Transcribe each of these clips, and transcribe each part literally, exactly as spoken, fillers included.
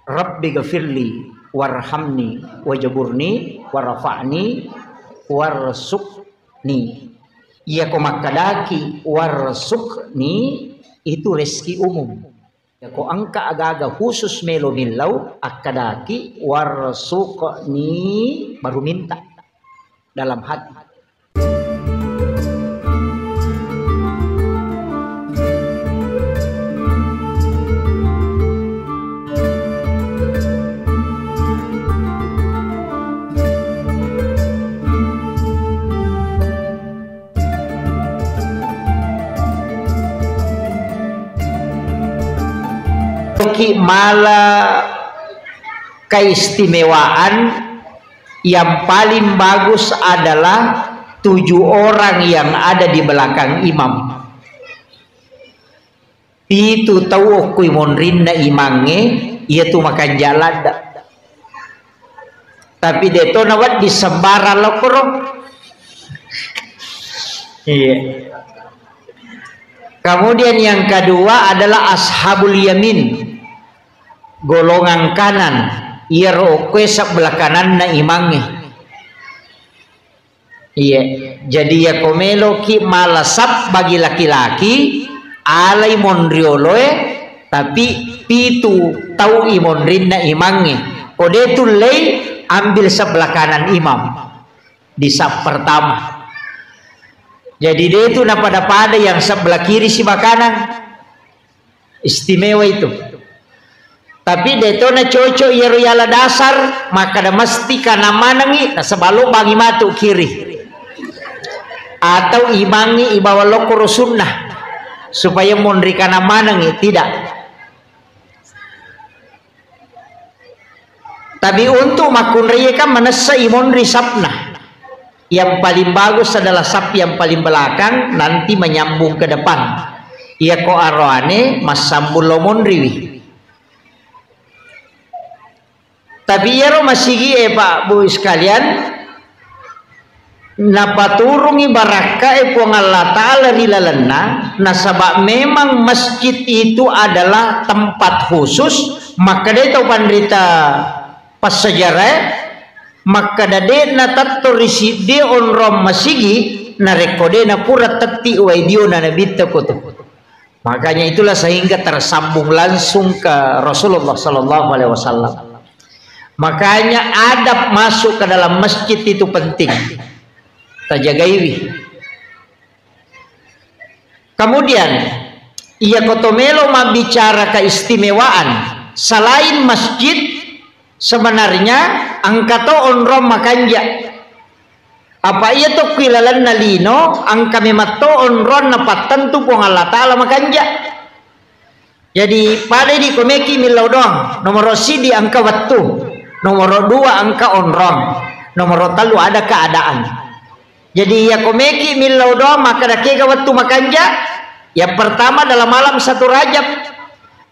Rabbi gafirli warhamni wajaburni warfa'ni warsuqni. Iyako makkedaki warsuqni, itu rezeki umum. Iyako engka agaga khusus melo millau, akkedaki warsuqni, baru minta dalam hati. Ki mala keistimewaan, yang paling bagus adalah tujuh orang yang ada di belakang imam. Pitu tau okkoi monrinna imangnge, iya tu makanja ladda. Tapi de to nawedding sembarang lokkoro. Iya. Kemudian yang kedua adalah ashabul yamin. Golongan kanan. Iyaro okkoe sebelah kananna imangnge. Iya, jadi iyako meloki mala saf bagi laki-laki, alai monrioloe, tapi pitu tau imonrinna imangnge. Ko de tullei, ambil sebelah kanan imam di saf pertama. Jadi de tu napada-pada yang sebelah kiri siba kanan. Istimewa itu. Tapi de to na cocok iyaro yala dasar, makkada mesti kana manengi, nasaba lobangi matu kiri. Atau imangi ibawa lokoro sunnah, supaya monri kana manengi, tidak. Tapi untuk makkunraie kan manessa imonri safna. Yang paling bagus adalah saf yang paling belakang, nanti menyambung ke depan. Iyako aroane massambung lo monriwi. Tapi iyaro masigie, Pak, Bu sekalian, napaturungi barakkae Puang Allah Ta'ala ri lalenna, nasaba memang masjid itu adalah tempat khusus, makkeda tau panrita passejarae, makkeda de'na tetto ri siddi onrong masigi, narekko de napura tetti wae diona nabitta koto. Makanya itulah sehingga tersambung langsung ke Rasulullah sallallahu alaihi wasallam. Makanya adab masuk ke dalam masjid itu penting. Tajagaiwi. Kemudian, iya koto melo mabbicara keistimewaan, selain masjid, sebenarnya engka to onrong makanja. Apa iya to kui lalenna lino, engka memang to onrong napattentu Puang Allah Ta'ala makanja. Jadi, pada di komeki millau doang. Nomoro sidi engka wettu, nomoro dua engka onrong, nomoro tellu ada keadaan. Jadi, iya komeki millau doang, maka dakega wettu makanja. Yang pertama dalam malam satu Rajab,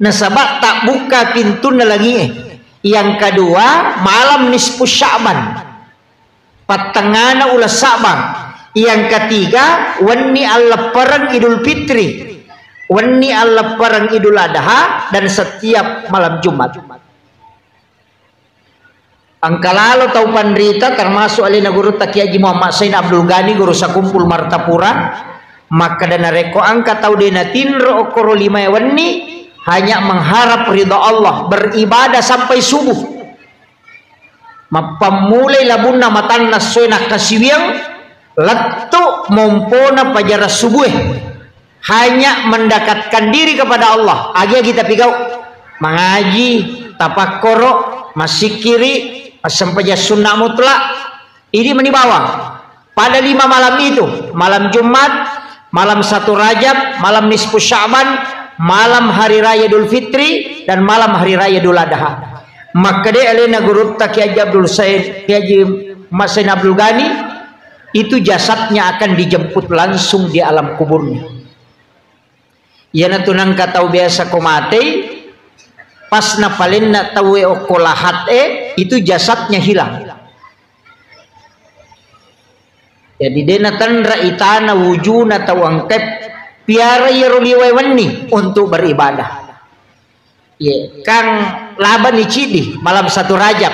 nasaba tak buka pintunna langie. Yang kedua, malam nisfu Sya'ban. Pattengngana uleng Sa'bang. Yang ketiga, wenni alleppereng Idul Fitri. Wenni alleppereng Idul Adha dan setiap malam Jumat. Engka lalo tau panrita, termasuk alena Gurutta Kiai Haji Muhammad Sain Abdul Ghani, Guru Sakumpul Martapura, makkeda narekko engka tau de natinro okkoro limae wenni, hanya mengharap ridha Allah, beribadah sampai subuh. Mappammulai labunna matanna essoe nakkasiwiang, lettu mompona pajarang subue. Hanya mendekatkan diri kepada Allah. Agi-agi tapigau. Mangaji, tapakkoro, massikkiri, massempajang sunnah mutlak. Idi mani bawang. Pada lima malam itu, malam Jumat, malam satu Rajab, malam nisfu Sya'ban, malam hari raya Idul Fitri, dan malam hari raya Idul Adha. Makkeda alena Gurutta Kiai Haji Abdul Said, Kiai Haji Mat Said Abdul Ghani, itu jasadnya akan dijemput langsung di alam kuburnya. Iyanatu nengka tau biasa ko matei, pas napalenna tauwe okko lahat e, itu jasadnya hilang. Jadi, de natenra itana wujuna tau engkae piara iyaro liwae wenni untuk beribadah. Iya, kan labani cidi malam satu Rajab.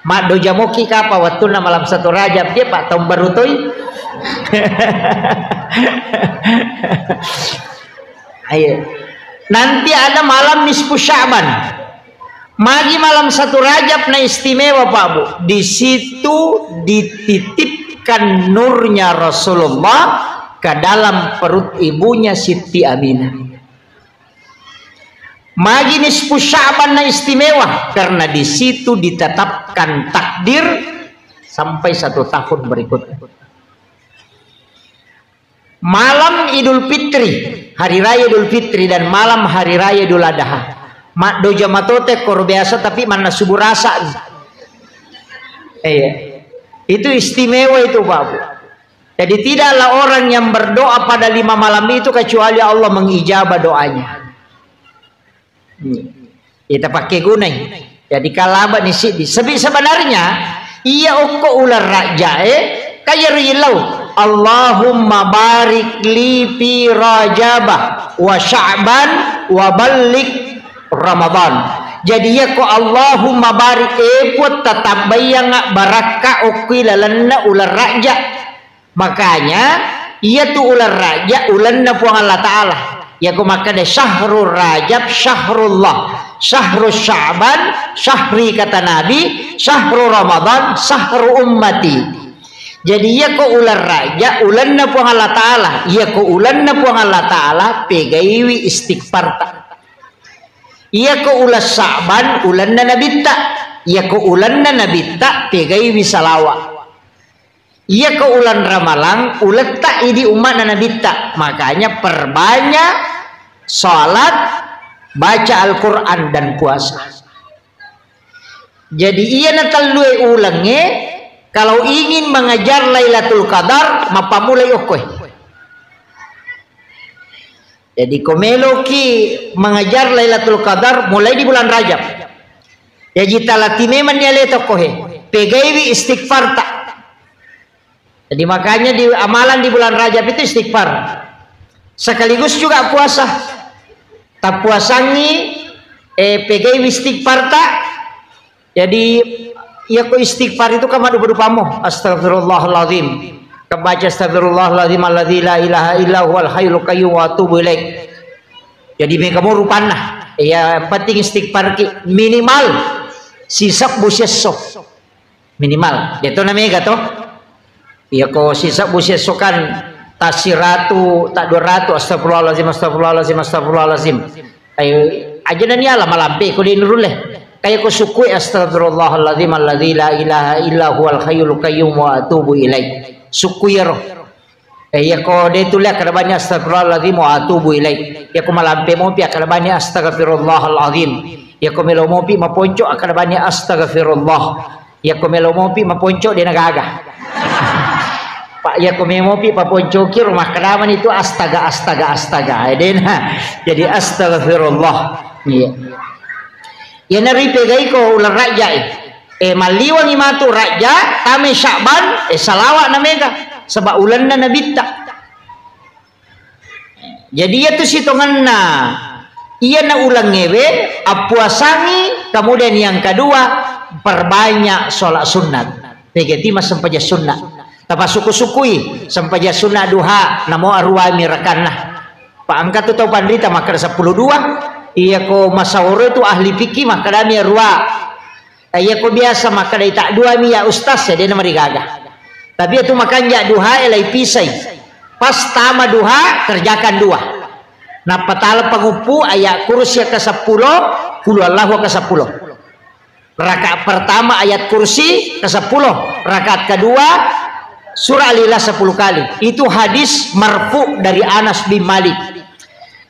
Maddoja moki kapa wettunna malam satu Rajab, dia pak tahun baru toi. Ayo. Nanti ada malam nisfu Sya'ban. Magi malam satu Rajab na istimewa, Pak Bu. Di situ dititipkan nurnya Rasulullah ke dalam perut ibunya Siti Aminah. Magi nisfu Sya'ban na istimewa karena di situ ditetapkan takdir sampai satu tahun berikutnya. Malam Idul Fitri, hari raya Idul Fitri dan malam hari raya Idul Adha. Maddoja matote koro biasa tapi manna subuh rasa. Iya. Itu istimewa itu, Pak Bu. Jadi tidaklah orang yang berdoa pada lima malam itu kecuali Allah mengijabah doanya. Hmm. Kita pakai gunai. Jadi kalaba ni sidi. Sebi-, sebenarnya iya okko uleng Rajab e, kaya rilau. Allahumma barik li fi Rajaba wa Sya'ban wa ballik Ramadan. Jadi iya ko Allahumma barik, e Puang, tatabbayang barakka okko lalenna uleng Rajab. Makanya, iya tu uleng Rajab ulenna Puang Allah Ta'ala. Iya ko makkeda syahrul Rajab syahrullah, syahrul Sya'ban syahri kata Nabi, syahrul Ramadan syahru ummati. Jadi iya ko uleng Rajab ulenna Puang Allah Ta'ala, iya ko ulenna Puang Allah Ta'ala pegaiwi istighfarta. Iya ko uleng Sya'ban ulenna Nabitta, iya ko ulenna Nabitta pegaiwi salawat. Iya ko uleng Ramalang, uletta idi umma'na Nabitta. Makanya perbanyak salat, baca Al-Quran dan puasa. Jadi iya na tellue ulengnge, kalau ingin mengejar Lailatul Qadar, mappammulai okkoe. Jadi ko meloki mengejar Lailatul Qadar, mulai di bulan Rajab. Jaji talati memang ni aleta okkoe. Pegaiwi istighfarta. Jadi makanya di amalan di bulan Rajab itu istighfar. Sekaligus juga puasa. Tapuasangi, eh, pegaiwi istighfarta. Jadi iya ko istighfar itu kan madupa-dupamo. Astagfirullahaladzim. Kebaca astagfirullahaladzim alladzi la ilaha illa huwal hayyul qayyum wa atubu ilaik. Jadi mega mo rupanna. Ya penting istighfar ki minimal sisebbu siesso. Minimal. Iya to na mega to. Iya ko sisebbu siesso kan tasiratu, tak dua ratu, astagfirullahaladzim, astagfirullahaladzim, astagfirullahaladzim. Ayo, aja na niala malampe ko de nurulle. Kaya ko sukui astagfirullahaladzim alladzi la ilaha illa huwal hayyul qayyum wa atubu ilaik. Sukui ro. Eh, iya ko de tulle akkeda bani astagfirullahaladzim wa atubu ilaik. Iya ko malampe mopi akkeda bani astagfirullahaladzim. Iya ko melo mopi maponco akkeda bani astagfirullah. Iya ko melo mopi maponco de na gaga. Pak, iya ko melo mopi paponcoki ro makkedamani tu astaga, astaga, astaga. Eh, de na. Jadi astagfirullah. Iya. Iya na ripegai ko uleng Rajab e. Eh, malliwangi matu Rajab, tame Sya'ban, eh, salawat na mega. Sebab ulenna Nabitta. Jadi iya tu sitongenna, iya na ulengngewe, appuasangi, kemudian yang kedua, perbanyak sholat sunat. Pegeti massempajang sunnah. Tapasukku-sukkui, sempajang sunnah duha, namo aruami rakanna. Pa engka tu tau panrita makkeda seppulo dua, iya ko masaworo tu ahli fikih makkedami arua. Eh, iya ko biasa makkedai tak dua mi ya ustaz, ya dena marigaga. Tapi itu makanja duha e lai pisai. Pas tama duha, kerjakan dua. Nappa tala panguppu ayat kursi ke sepuluh, kulu Allahu ke sepuluh. Rakaat pertama ayat kursi ke sepuluh, rakaat kedua surah Al-Ikhlas sepuluh kali. Itu hadis marfu dari Anas bin Malik.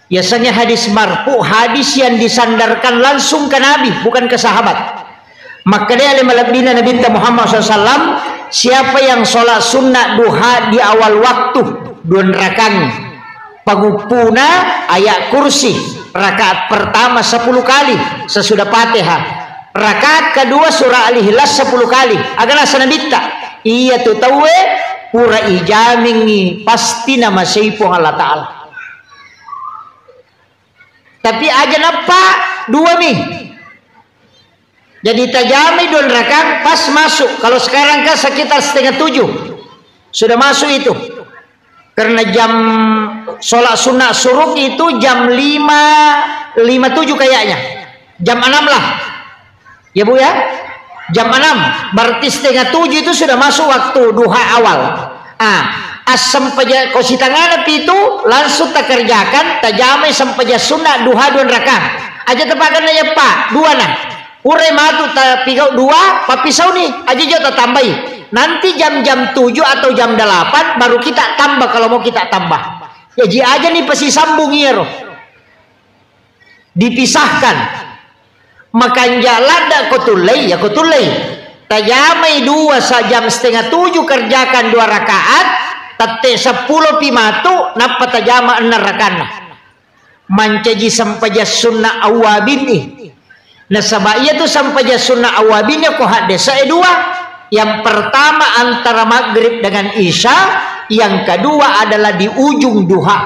Biasanya hadis marfu, hadis yang disandarkan langsung ke Nabi, bukan ke sahabat. Makkeda ale malebbina Nabi Muhammad sallallahu alaihi wasallam, siapa yang sholat sunnah duha di awal waktu, dua rakaat, panguppuna ayat kursi, rakaat pertama sepuluh kali sesudah Fatihah, rakaat kedua surah Al-Ikhlas sepuluh kali. Aga naseng Nabitta, iya tu tauwe pura ijamingi pasti namasei Puang Allah Ta'ala. Tapi aja nappa Dua mi. Jadi tajamai dua rakaat pas masuk. Kalau sekarang kan sekitar setengah tujuh. Sudah masuk itu. Karena jam sholat sunnah syuruk itu jam lima, lima tujuh kayaknya. Jam enam lah. Ya, Bu, ya? Jam enam. Berarti setengah tujuh itu sudah masuk waktu duha awal. Ah, as sempajang ko sitangana pitu langsung takerjakan, tajamai sempajang sunnah duha dua rakaat. Aja tapakenna ya, Pak, dua na. Purai matu tapigau dua, pappisauni, aja jo tatambai. Nanti jam-jam tujuh atau jam delapan baru kita tambah kalau mau kita tambah. Ya, ji aja nih pasti sambung iyaro. Dipisahkan. Makanja ladda ko tullei, ya ko tullei. Tajamai dua sa jam setengah tujuh kerjakan dua rakaat, tette seppulo pi matu, nappa tajama enam rakaatna. Mancaji sempajang sunnah awwabin i. Nasaba iya tu sempajang sunnah awwabin iya ko haddesa e dua. Yang pertama antara maghrib dengan isya, yang kedua adalah di ujung duha.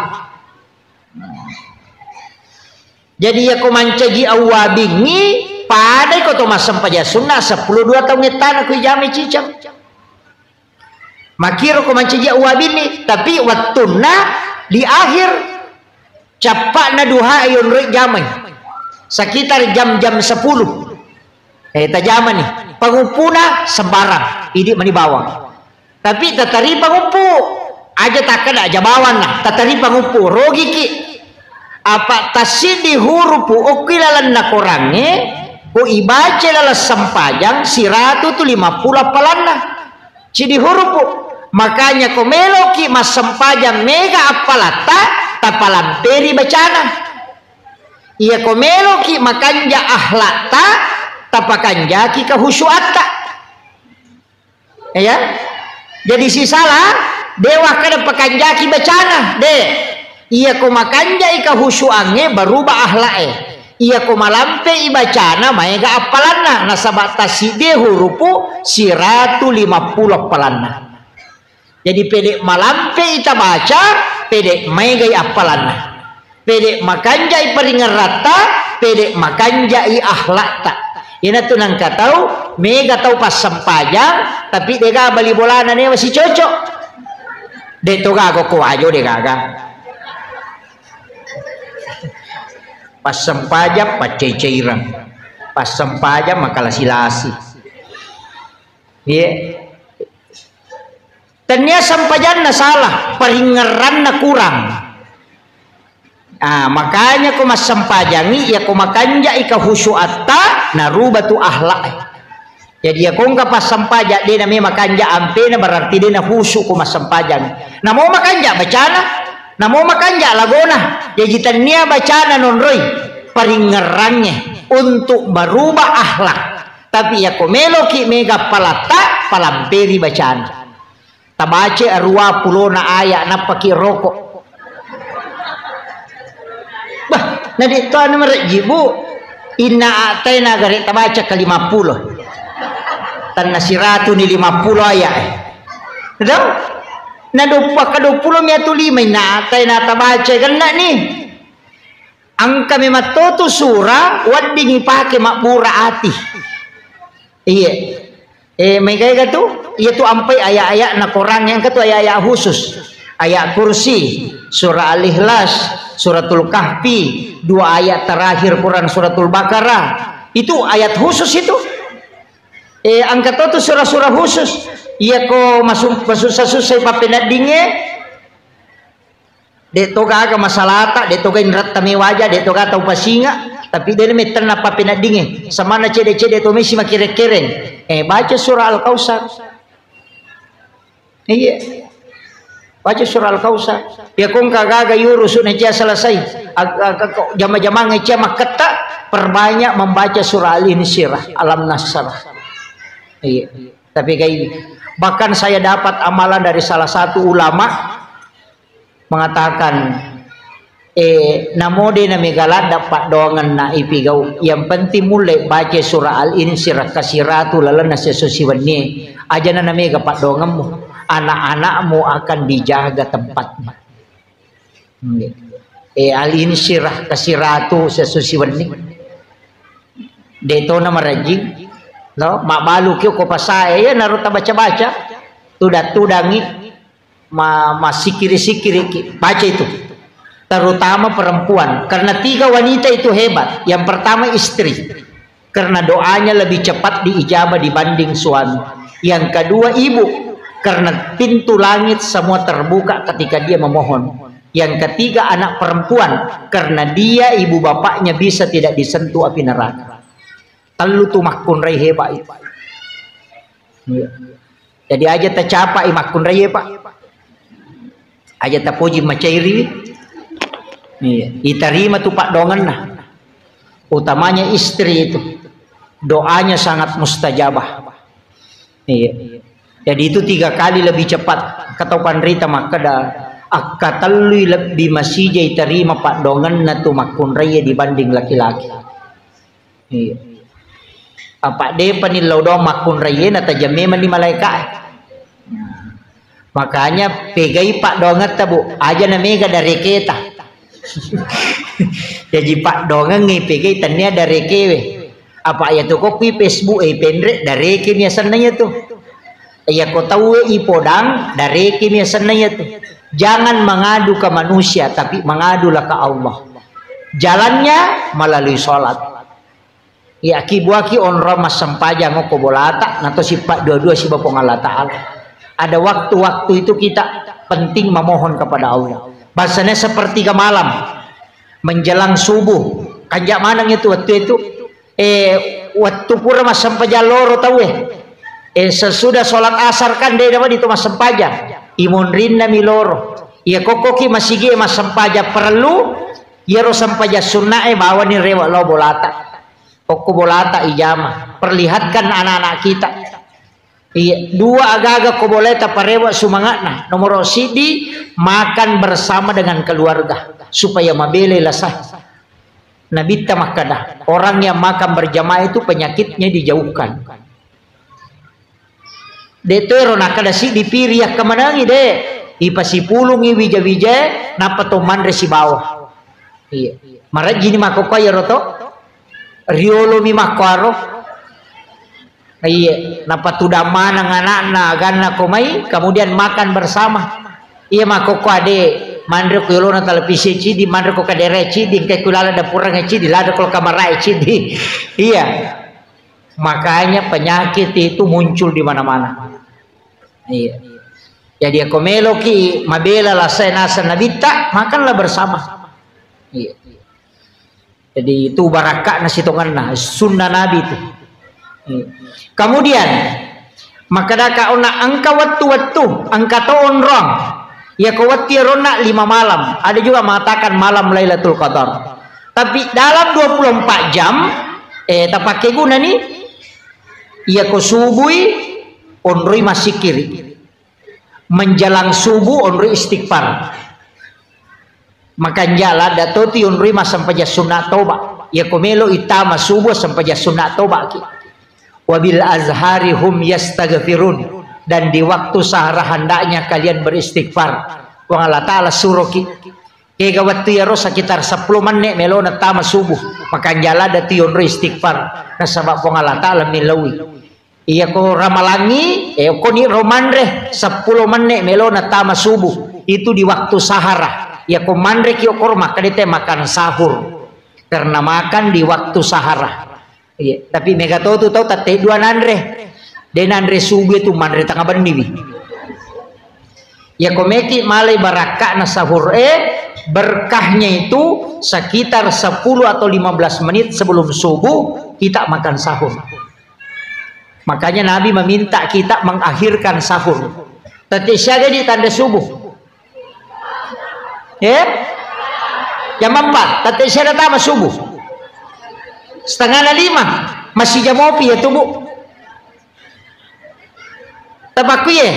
Jadi iya ko mancaji awwabingngi, padai ko to massempajang sunnah seppulo dua taung ettana ko ijamai ciceng. Makiro ko mancaji awwabinni, tapi wettunna di akhir cappa'na duha yonroi jamai. Sekitar jam-jam sepuluh. Eh, tajamani. Panguppuna sembarang. Idi mani bawang. Tapi tatari panguppu. Aja takkeda aja bawanna. Tatari panguppu. Rogiki. Apa tassiddi hurupu okki lalenna korangnge, ko ibaca laleng sempajang siratu tu lima puluh appalanna. Cidi hurupu. Makanya ko meloki massempajang mega appalatta, tapalamperi bacana. Iya ko meloki makanja akhlakta, tapakanjaki kehusuatta. Ya. Jadi sisala, dewa kada pakanjaki bacana, de. Iya ko makanjai kehusuangnge, berubah akhlak e. Iya ko malampe i bacana, maega appalanna. Nasaba tasiddi hurupu siratu lima puluh appalanna. Jadi pede malampe i tabaca, pede maegai appalanna. Pede makanjai paringeratta, pede makanjai akhlakta. Iyanatu nangka tau, mega tau passempajang, tapi dega bali bolana newa sicocok. De to gaga ko wajo de gaga. Passempajang pacei-ceireng. Passempajang makalasi-lasi. Iya. Tennia sempajanna salah, paringngeranna kurang. Ah, makanya ko massempajangi, iya ko makanjai kehusuatta, naruba tu akhlak. Jadi iya ko engka passempajang, de name makanja ampena, berarti de nahusu ko massempajang. Namo makanja bacana, namo makanja lagona. Jaji tennia bacana nonroi, paringngerangnge untuk merubah akhlak. Tapi iya ko meloki mega palatta, palamperi bacana. Tabaca arua pulona aya, nappaki roko. Bah, na de to anu marejji, Bu. Inna a'taina gare tabaca ke lima puluh. Tanna siratu ni lima puluh aya. Tahu? Na dua puluh, ke dua puluh mi atu lima inna a'taina tabaca genna ni. Engka memang totu sura wedding ipake mabbura ati. Iya. Eh, mega ega tu? Iya tu ampai ayat-ayat na Quran yang ketu ayat-ayat khusus. Ayat kursi, surah Al-Ikhlas, suratul Kahfi, dua ayat terakhir Quran suratul Baqarah. Itu ayat khusus itu. Eh, engka totu surah-surah khusus. Iya ko masu-, masussa-sussai pappeneddingnge, de to gaga masalata, de to gaga inretta mewaja, de to gaga tau pasinga, tapi de mettenna pappeneddingnge. Samanna cede-cede to mesi makkereng-kereng. Eh, baca surah Al-Kautsar. Iya. Baca surah Al-Kautsar. Ya ko engka gaga yurusu na cia selesai. Ag-, ag-, ko jama-jamang cia makketta, perbanyak membaca surah Al-Insyirah, Alam Nasrah. Iya. Tapi kayak ini. Bahkan saya dapat amalan dari salah satu ulama mengatakan, eh, namo de na mega ladda paddoangenna ipigau. Yang penting mulle baca surah Al-Insyirah kasiratu lalenna seso siwenni. Ajana na mega paddoangemmu. Anak-anakmu akan dijaga tempatnya. Eh, Al-Insyirah kasiratu seso siwenni. De' tona marajing, no? Mabbaluki ko pasae, ya naro tabaca-baca, tudang-tudangi, ma-, masikiri-sikiriki, baca itu. Terutama perempuan, karena tiga wanita itu hebat. Yang pertama istri, karena doanya lebih cepat diijabah dibanding suami. Yang kedua ibu, karena pintu langit semua terbuka ketika dia memohon. Yang ketiga anak perempuan, karena dia ibu bapaknya bisa tidak disentuh api neraka. Tellu tu makkunrai hebat itu. Iya. Jadi aja tacapai makkunrai, Pak. Aja tapoji macairi. Iya. Itarima tu paddoangenna. Utamanya istri itu. Doanya sangat mustajabah. Iya. Jadi itu tiga kali lebih cepat. Kata panrita makkeda, akkatellui lebbi masija itarima paddoangenna tu makkunrai dibanding laki-laki. Iya. Apa depa ni lao doang makkunrai, natajang memang ni malaika. Makanya pegai paddoangetta, Bu, aja na mega dareketa. Jaji paddoangengngi pegai tania darekewe. Apa iya tu ko kui Facebook e penre dareke ni asenna iya tu. Iya ko tauwe ipodang dareke ni asenna iya tu. Jangan mengadu ke manusia, tapi mengadulah ke Allah. Jalannya melalui sholat. Iya, ki buaki onrong massempajang okko bolata, nato sippa dua-dua siba Puang Allah Ta'ala. Ada waktu-waktu itu kita penting memohon kepada Allah. Bahasanya sepertiga malam, menjelang subuh. Kanja maneng itu waktu itu. Eh, waktu pura massempajang loro tauwe. Eh, sesudah sholat asar kan de dapat itu massempajang. Imonrinna mi loro. Iya kokkoki masigi massempajang perlu, iyaro sempajang sunnae bawani rewa lao bolata. Okko bolata ijama, perlihatkan anak-anak kita. Iya, dua agaga ko boleta parewa sumanga'na. Nomoro siddi, makan bersama dengan keluarga supaya mabele lasa. Nabitta makkada, orang yang makan berjamaah itu penyakitnya dijauhkan. De' to ero nakkeda siddi piri yakkamanangi, de'. Ipasipulungi wija-wijae, nappa to manre sibawa. Iya. Marajjini makkokkoe ero to. Riolomi makkoaro. Iya, nappa tudang maneng anakna, aganna ko mai, kemudian makan bersama. Iya makkokko ade, manre ko yolona televisi cidi, manre ko kadere cidi, engkai kulala dapurang cidi, lada ko kamarae cidi. Iya. Makanya penyakit itu muncul di mana-mana. Iya. Jadi, ako meloki mabela lasai naseng Nabitta, makanlah bersama. Iya. Jadi, itu barakka'na sitongenna, sunnah Nabi itu. Iya. Kemudian, makkedaka onna engka wettu-wettu, engka to onrong. Iya ko wettu iyaronna lima malam. Ada juga mengatakan malam Lailatul Qadar. Tapi dalam dua puluh empat jam, eh, tapakai guna nih. Iya ko subui, onroi massikiri. Menjelang subuh, onroi istighfar. Makanja ladda toti onroi massempajang sunna toba. Iya ko melo ittama subuh, sempajang sunna toba ki. Wabil azhari hum yastaghfirun. Dan di waktu sahara hendaknya kalian beristighfar. Puang Allah Ta'ala suruh ki. Kega wettu iyaro sekitar seppulo menne' melona tama subuh, makanja ladda tu yonro istighfar, nasaba Puang Allah Ta'ala mellaui. Iya ko ramalangi, eh, ko ni ro manre seppulo menne' melona tama subuh, itu di waktu sahara. Iya ko manre ki okoro makkeda te makan sahur, karena makan di waktu sahara. Iya, tapi mega to tu tau tette dua nanre. De nanre subuh itu manre tengah benni wi. Ya ko meki malai barakka'na sahur e, berkahnya itu sekitar sepuluh atau lima belas menit sebelum subuh kita makan sahur. Makanya Nabi meminta kita mengakhirkan sahur. Tette siaga di tanda subuh. Eh? Jam empat, tette siaga tama subuh. Setengah na lima, masih jam opi ya tubuh. Tapakkuye,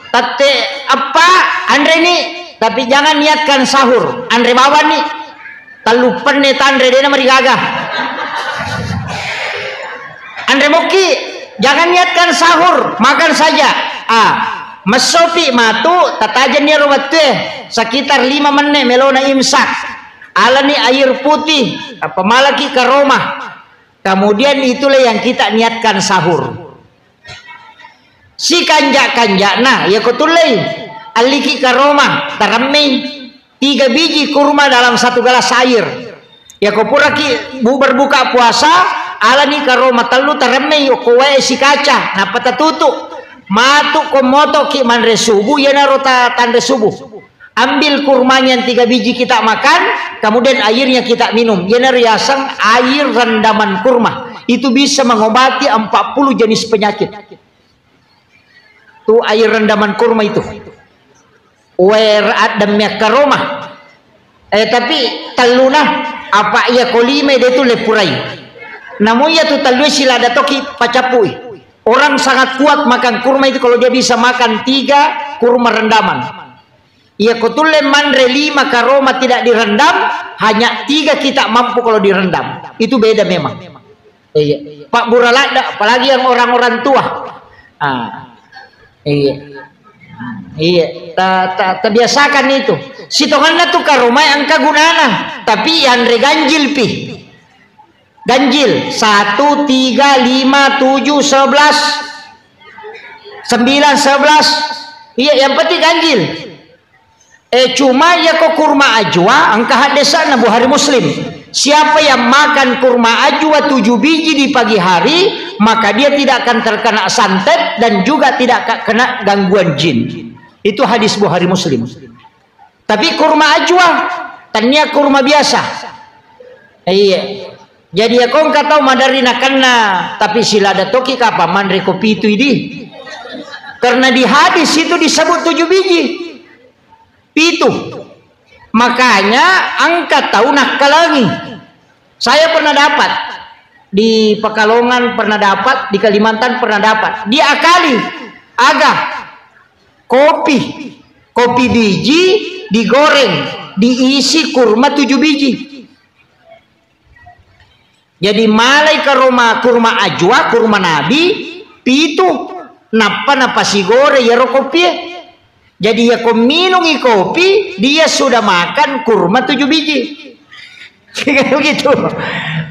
tette eppa, anreni, tapi jangan niatkan sahur, anre bawani. Tellu penne tanre, dena marigaga. Anre mokki, jangan niatkan sahur, makan saja. Ah, messopi matu, tatajenni ro wettue, sekitar lima menne melona imsak. Alani air putih, apa malaki karoma. Kemudian itulah yang kita niatkan sahur. Sikanja-kanjana, yako tullei, alliki karoma, taremmei tiga biji kurma dalam satu gelas air. Yako puraki bu-, berbuka puasa, alani karoma tellu, taremmei okko wae sikaca, nappa tatutu. Matu ko motoki manre subuh, iyanaro ta-, tanre subuh. Ambil kurmanya yang tiga biji kita makan, kemudian airnya kita minum. Iyanaro yaseng air rendaman kurma. Itu bisa mengobati empat puluh jenis penyakit. Tu air rendaman kurma itu. Wer addam miakkaroma. Eh, tapi telluna, apa iya kolime de tu lepurai. Namun iya tu tellue silada toki pacappui. Orang sangat kuat makan kurma itu kalau dia bisa makan tiga kurma rendaman. Iya, ko tulle manre lima karoma tidak direndam, hanya tiga kita mampu kalau direndam. Itu beda memang. Iya. Pak Buraladda, apalagi yang orang-orang tua. Ah. Iya. Iya. Ta, ta, tabiasakan itu. Sitonganna tu karoma yang angka gunana, tapi yang reganjil pi. Ganjil, satu, tiga, lima, tujuh, sebelas, sembilan, sebelas. Iya, yang penting ganjil. Eh, cuma iya ko kurma ajwa, engka haddesanna Bukhari Muslim. Siapa yang makan kurma ajwa tujuh biji di pagi hari, maka dia tidak akan terkena santet dan juga tidak akan kena gangguan jin. Itu hadis Bukhari Muslim. Tapi kurma ajwa, tania kurma biasa. Iya. Jadi ya kongka tau maderri nakenna, tapi silada toki kapang manre kopi itu idi. Karena di hadis itu disebut tujuh biji. Pitu. Makanya engka tau nakkalangi. Saya pernah dapat di Pekalongan, pernah dapat di Kalimantan, pernah dapat. Diakali, aga, kopi, kopi biji digoreng, diisi kurma tujuh biji. Jadi malai karoma kurma ajwa, kurma nabi, pitu, nappa napasigore yaro kopie. Jadi ya ko minungi kopi, dia sudah makan kurma tujuh biji. Begitu.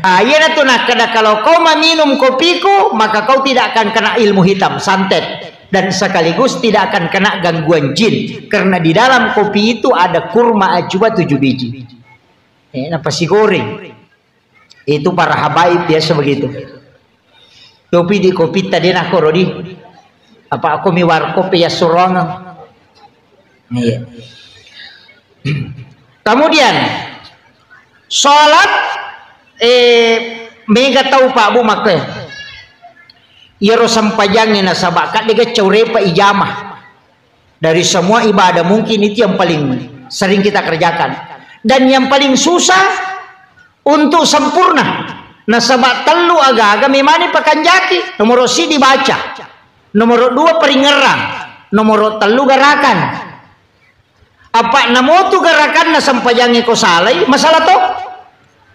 Ah, iya na tu nakkeda, kalau kau meminum kopiku, maka kau tidak akan kena ilmu hitam, santet, dan sekaligus tidak akan kena gangguan jin, karena di dalam kopi itu ada kurma ajwa tujuh biji. Eh, napasigoreng. Itu para habaib biasa begitu. Kopi di kopi tadi nak korodi. Apa aku mi warkop ya surong. Iya. Kemudian sholat, eh, mega tau Pak Bu makke. Iyaro sempajangnge nasaba kadde gacau repa ijamah. Dari semua ibadah mungkin itu yang paling sering kita kerjakan. Dan yang paling susah untuk sempurna. Nasaba tellu aga-aga memani pakanjaki. Nomoro siddi baca. Nomoro dua paringerrang. Nomoro tellu garakan. Apa namotu garakanna sempajangnge ko salai, masalah to?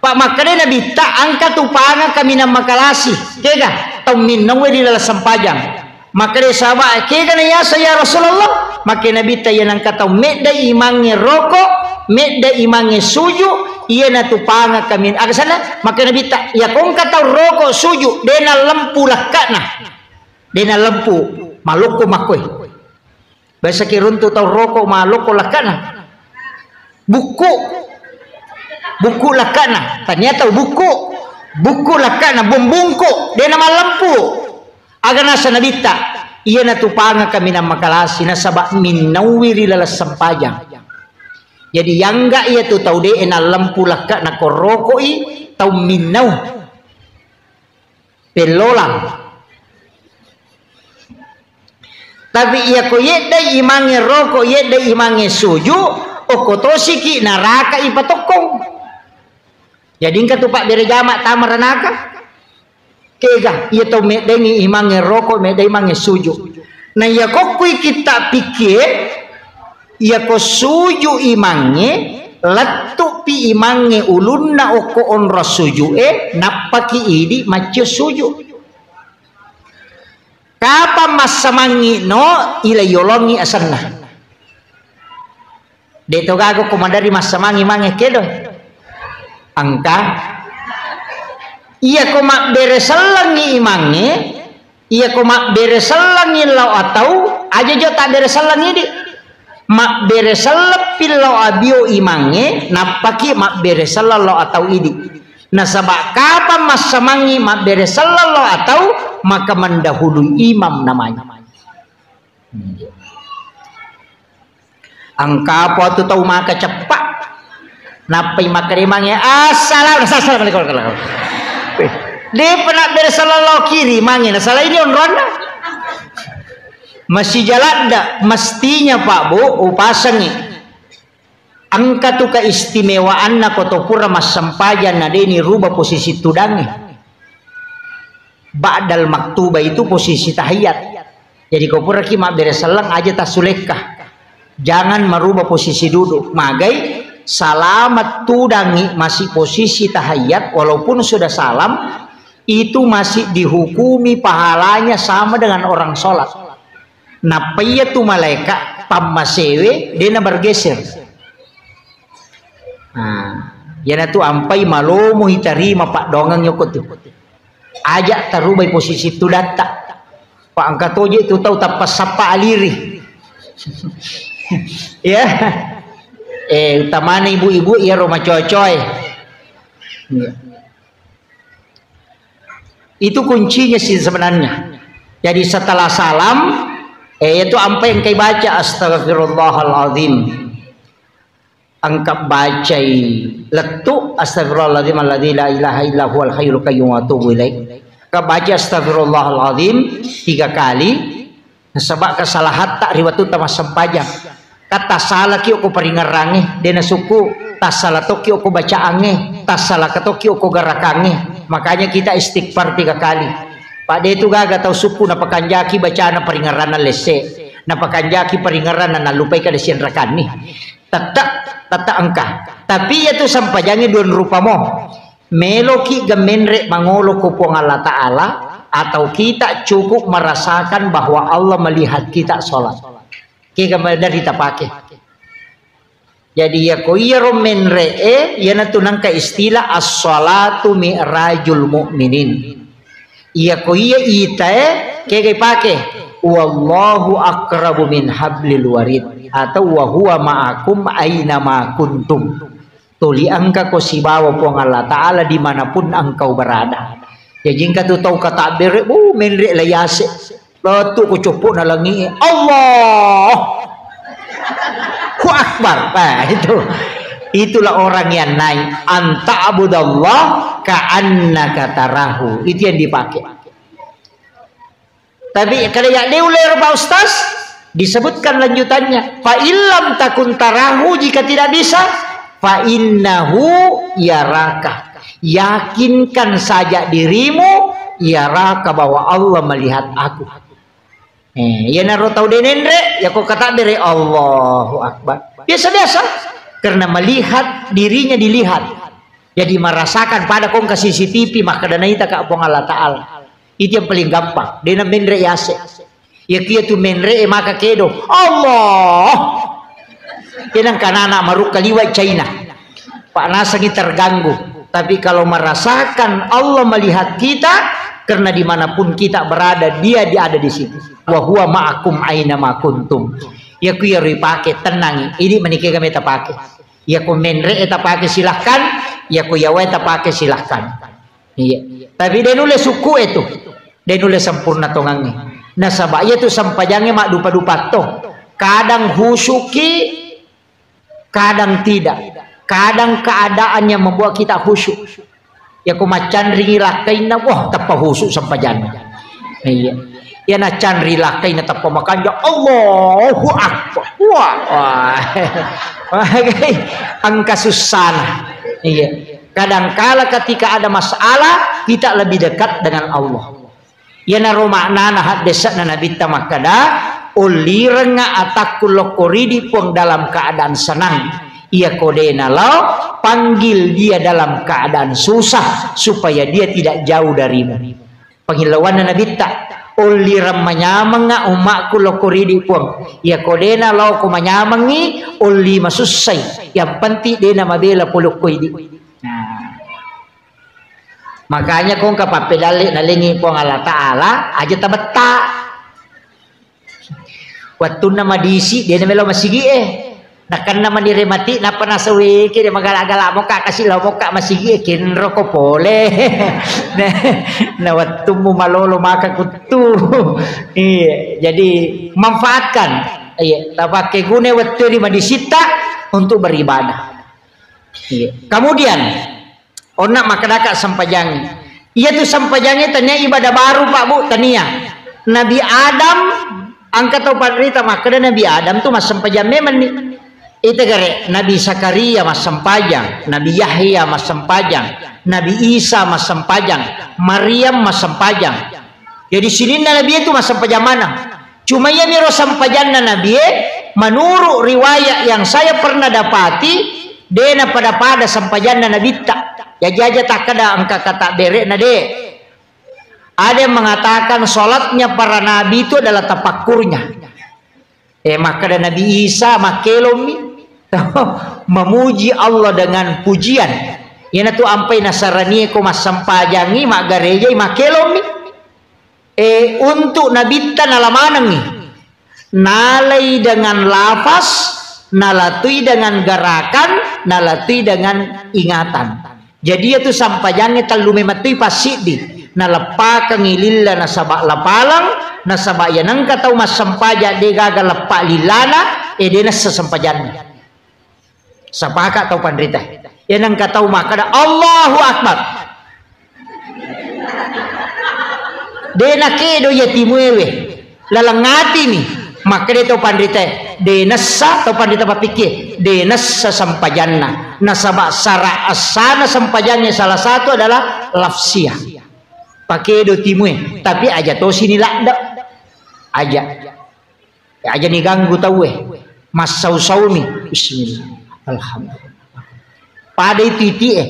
Pak makkeda Nabitta, engka tu panga kaminang makalasi. Kega? Tau minnaue ri laleng sempajang. Makkeda sahabat, kega na yaseng ya Rasulullah? Makke Nabitta, iya nengka tau medda imangnge roko, medda imangnge suju, iyana tu panga kamin-, aga sanna? Makke Nabitta, iya kongka tau roko suju, de na lempu lakkana. De na lempu, malokko makkoe. Biasa ki runtu tau roko malokko lakkana. Bukku. Bukku lakkana. Tania tau bukku. Bukku lakkana, bumbungku. De na mallempu. Aga nasa Nabitta. Iyana tu panga kaminang makalasi nasaba minnaui ri laleng sempajang. Jadi yangga iya tu tau de na lempu lakkana ko rokoi tau minnau. Pellolang. Tapi iya ko yeddai imangnge roko, yeddai imangnge suju, okko tosiki naraka ipatokkong. Jadi engka tu pabbere jama tama ranaka. Kega, iya tau meddengi imangnge roko, meddai imangnge suju. Na iya kokkui kitta pikkie, iya ko suju imangnge, lettupi imangnge ulunna okko onrong sujue, nappaki idi maccio suju. Kapang massamangngi no, ila yolongi asenna. De to gaga ko maderri massamangngi mange kedo. Engka. Iyako mabbere sellengngi imangnge, iyako mabbere sellengngi lao atau, aja jo tabbere selleng idi. Mabbere selleppi lao abio imangnge, nappaki mabbere selleng lao atau idi. Nasaba kapang massamangngi mabbere selleng lao atau, maka mendahului imam namanya. Engka apa tu tau maka ceppa. Nappai makkeremangnge, "Assalam-, assalamualaikum." Weh, depa nabbere selleng lao kiri mange, nasala ini onronna. Masih jaladda, mestinya Pak Bu, upasengi. Engka tu keistimewaanna ko to pura massempajang na deni ruba posisi tudangnge. Ba'dal maktuba itu posisi tahiyat. Jadi ko puraki mabbere selleng aja tassulekka. Jangan merubah posisi duduk. Magai, salamat tudangngi masih posisi tahiyat, walaupun sudah salam, itu masih dihukumi pahalanya sama dengan orang sholat. Nappa iya tu malaika pammasewe dena bergeser. Nah, iyanatu ampai malomo itarima paddoangeng yoko tu. Aja tarubai posisi tudatta. Pak engka toje tu tau tappa sappa aliri. Ya. Eh, utamana ibu-ibu iyaro macocoe. Iya. Itu kuncinya sih sebenarnya. Jadi setelah salam, eh, itu ampai engkai baca, "Astagfirullahaladzim." Engka bacai lettu, "Astagfirullahaladzim alladzi la ilaha illa huwal hayyul qayyum wa atubu ilaih." Engka baca, "Astagfirullahaladzim," tiga kali. Nasaba kesalahatta ri wettu tamassempajang. Ka tassalaki okko paringerrangnge, de nasukku, tassala tokki okko bacaangnge, tassalaka tokki okko garakangnge. Makanya kita istighfar tiga kali. Pak, de tu gaga tau sukku napakanjaki bacana paringerranna lesse, napakanjaki paringerranna nallupai kada sianrakanni. Tette, tette engka. Tapi iya tu sempajangnge dua rupa mo. Meloki gemenre mangolo ko Puang Allah Ta'ala, atau kita cukup merasakan bahwa Allah melihat kita sholat. Kega maderri tapake. Jadi, iya ko iyaro menre'e, iyanatu nangka istilah as-shalatu mi'rajul mu'minin. Iya ko iya itae, kega ipake? "Wallahu aqrabu min hablil warid," atau "Wa huwa ma'akum aina ma kuntum." Tuli engka ko sibawa Puang Allah Ta'ala dimanapun engkau berada. Jaji engka tu tau katabbere, bu, menre la yase. Lettu ko coppo na langi, Allah. Hu Akbar. Nah, itu. Itulah orang yang naik. Anta abudallah ka'annaka tarahu. Itu yang dipakai. Tapi kalau ya dia ulero Pak Ustaz, disebutkan lanjutannya. Fa illam takun tarahu, jika tidak bisa, fa innahu yaraka. Yakinkan saja dirimu, yaraka, bahwa Allah melihat aku. Eh, iyanaro tau denenre, ya ko katabbere Allahu Akbar. Biasa-biasa, karena melihat dirinya dilihat. Jadi merasakan pada kongka C C T V, makkeda naita ka Puang Allah Ta'ala. Itu yang paling gampang. Dena menre yase. Ya kia tu menre maka kedo. Allah. Tenang kanana marukka liwa China. Pak nasangi terganggu. Tapi kalau merasakan Allah melihat kita, karena dimanapun kita berada, dia, dia ada di situ. Wa huwa ma'akum aina ma kuntum. Ya ku ya ripake tenangi. Ini menikah kami tapake. Ya ku menre tapake silahkan. Ya ku yawe tapake silahkan. Iya. Tapi de nulle sukku itu. De nulle sempurna tongangnge. Nasaba iya tu sempajangnge maddupa-dupa to. Kadang husuki, kadang tidak. Kadang keadaan yang membuat kita khusyuk. Ya ko maccanringi lakkainna, wah, teppa khusyuk sempajanna. Iya. Ya na canri lakkainna teppa makanja, Allahu Akbar. Wah, wah. Engka sussana. Iya. Kadangkala ketika ada masalah, kita lebih dekat dengan Allah. Iyanaro maknana haddese'na Nabitta makkeda, "Ullirengnga atakku lokko ridi Puang dalam keadaan senang. Iyako de nalao, panggil dia dalam keadaan susah supaya dia tidak jauh darimu." Pangillauanna Nabitta, "Ullireng manyamengnga ummakku lokko ridi Puang. Iyako de nalao ko manyamengngi, ulli masussai. Yang penting de namabela polokko idi." Nah. Makanya ko engka pappedalle nalengi Puang Allah Ta'ala, aja tabetta. Wettunna madisi, de namelo masigie. Nakenna manire mati, nappa nasaweke de magala-gala mokka kasi lao mokka masigie, kenro ko pole. Na, na wettummu malolo maka kuttu. Iya, jadi manfaatkan. Iya, tapakke guna wettu ri madisitta untuk beribadah. Iya. Kemudian, onna makkedaka sempajangi. Iyatu sempajangi tania ibadah baru, Pak, Bu, tania. Nabi Adam, engka tau panrita makkeda Nabi Adam tu massempajang memang ni. Ita gare, Nabi Zakaria massempajang, Nabi Yahya massempajang, Nabi Isa massempajang, Maryam massempajang. Jadi sininna Nabi itu massempajang maneng. Cuma iyamiro sempajanna Nabie, menurut riwayat yang saya pernah dapati, de napada-pada sempajanna Nabitta. Jaji aja takkeda engka kata berekna de. Ada yang mengatakan sholatnya para nabi itu adalah tafakkurnya. Eh, makkeda Nabi Isa makkelommi memuji Allah dengan pujian. Iyanatu ampai nasaranie ko massempajangi, maggarejai, makkelommi. Eh, untuk Nabitta nala manengngi. Nalai dengan lafaz, nalatui dengan gerakan, nalatui dengan ingatan. Jadi, iyatu sampajangnge tellu memettui passiddi. Naleppakengngi lilla nasaba lapaleng, nasaba iyanengka tau massempajang degaga leppa lillana, eh, de nessa sempajanna. Sapaka tau panrita. Iyanengka tau makkeda, "Allahu Akbar." De nakedo iya timuewe. Laleng atimi. Makkeda tau panrita, de nessa tau panrita pappikke, de nessa sempajanna. Nasaba sara essana sempajangnge salah satu adalah lafsiah. Pakedo timue, tapi aja tosini ladde. Aja. Ya, aja ni ganggu tauwe. Massau-saumi. Bismillah. Alhamdulillah. Pada itu iti eh.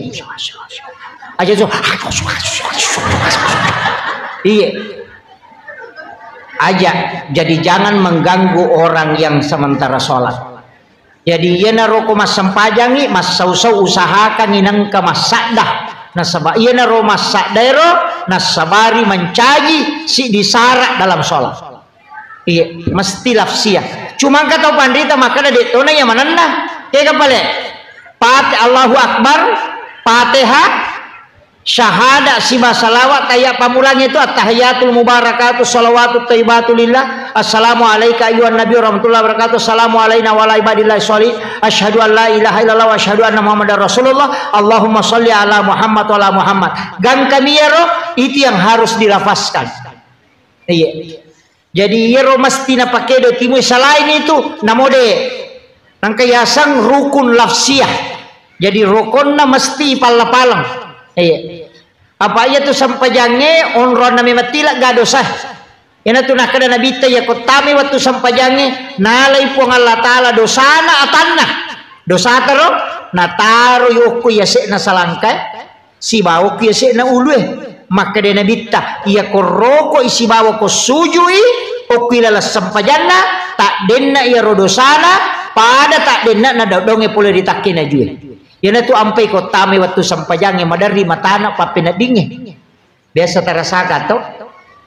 Aja so. Iya. Aja. Jadi jangan mengganggu orang yang sementara sholat. Jadi iyanaro ko massempajangi, massau-sau usahakangi nengka massadda. Nasaba iyanaro massaddaero, nassabari mancaji siddi sara dalam sholat. Iya, mesti lafsiah. Cuma engka tau panrita makkeda de tona iya manenna. Kega pale? Pate-, Allahu Akbar, Fatihah, syahada siba salawat, tayya pamulang itu at-tahiyatul mubarakatuh salawatut thayyibatu lillah. Assalamu alaika ayyuhan nabi warahmatullahi wabarakatuh. Assalamu alaina wa ala ibadillah sholih. Asyhadu an la ilaha illallah wa asyhadu anna Muhammadar Rasulullah. Allahumma sholli ala Muhammad wa ala Muhammad. Gangkami iyaro, itu yang harus dilafazkan. Iya. Jadi iyaro mesti napakedo timui, selain itu namode nangka yaseng rukun lafsiah. Jadi rokonna mesti palla-paleng. Iya. Apa iya tu sempajangnge onronna memang tila ga dosa. Iyanatu nakkeda Nabitta, iya ko tame wettu sempajangnge, nalai Puang Allah Ta'ala dosana atanna. Dosata ro, nataroi okko yase'na salangkae. Sibawa okki yase'na ulue. Makkeda Nabitta, iya ko rokoi sibawa ko sujui, okki laleng sempajanna, taddenna iyaro dosana, pada taddenna nadaddonge pole ri takke najue. Iyanatu ampai ko tame wettu sempajangnge maderri matana pappeneddingnge. Biasa tarasaka to?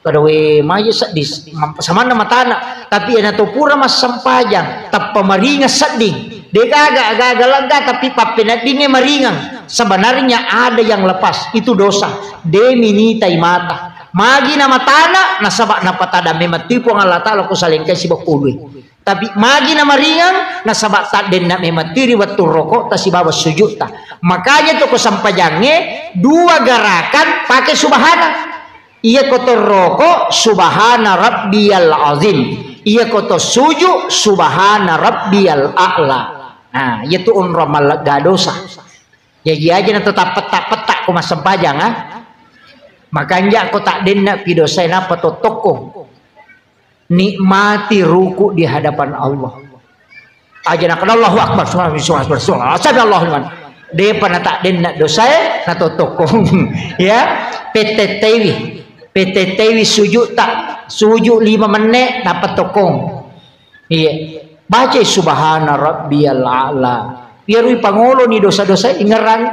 Kada we maje seddi, mam-, samanna matana. Tapi iyana to pura massempajang, tappa maringeng sedding. Degaga, aga-aga lega, tapi pappeneddingnge maringeng. Sebenarnya ada yang lepas, itu dosa. De minitai mata. Magi na matana, nasaba napatada memettui Puang Allah Ta'ala ko salengkai sibakkului. Tapi magi na maringeng, nasaba taddenna memettui ri wettu rokota sibawa sujutta. Makanya to ko sempajangnge, dua gerakan pake subhana. Iya ko torroko, subhana rabbiyal azim. Iya ko to suju, subhana rabbiyal a'la. Nah, iya tu onrong mallegga dosa. Jaji aja na to tappetta-petta ko massempajang, ah. Makanja ko taddenna pi dosae nappa to tokko. Nikmati ruku di hadapan Allah. Aja nakkeda Allahu Akbar, subhanallah, subhanallah, subhanallah, sami Allahu liman. Depa na taddenna dosae, na to tokkong. Ya, petetteiwi. Petetteiwi sujud ta, sujud lima menit, dapat tokkong. Iya. Baca subhana rabbiyal a'la. Biarui pangoloni dosa-dosa ingerang.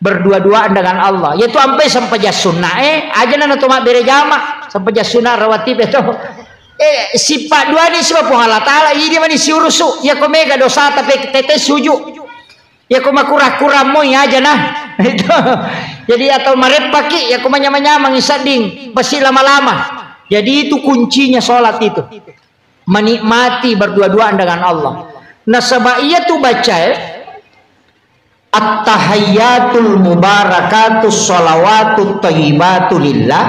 Berdua-duaan dengan Allah. Yaitu ampai sempajang sunna, eh, aja nana to mabbere jama, sempajang sunna rawatib itu. Eh, sifat dua ni sifat Puang Allah Ta'ala, ini mani siurusu, ya ko mega dosa tapi tete suju. Ya ko makurang-kurang moi aja nah. Itu. Jadi atau mareppaki, ya ko manyamang-nyamang sedding, pasti lama-lama. Jadi itu kuncinya sholat itu. Menikmati berdua-duaan dengan Allah. Nasaba iya tu baca, eh, At-tahayyatul mubarakatus shalawatut thayyibatu lillah,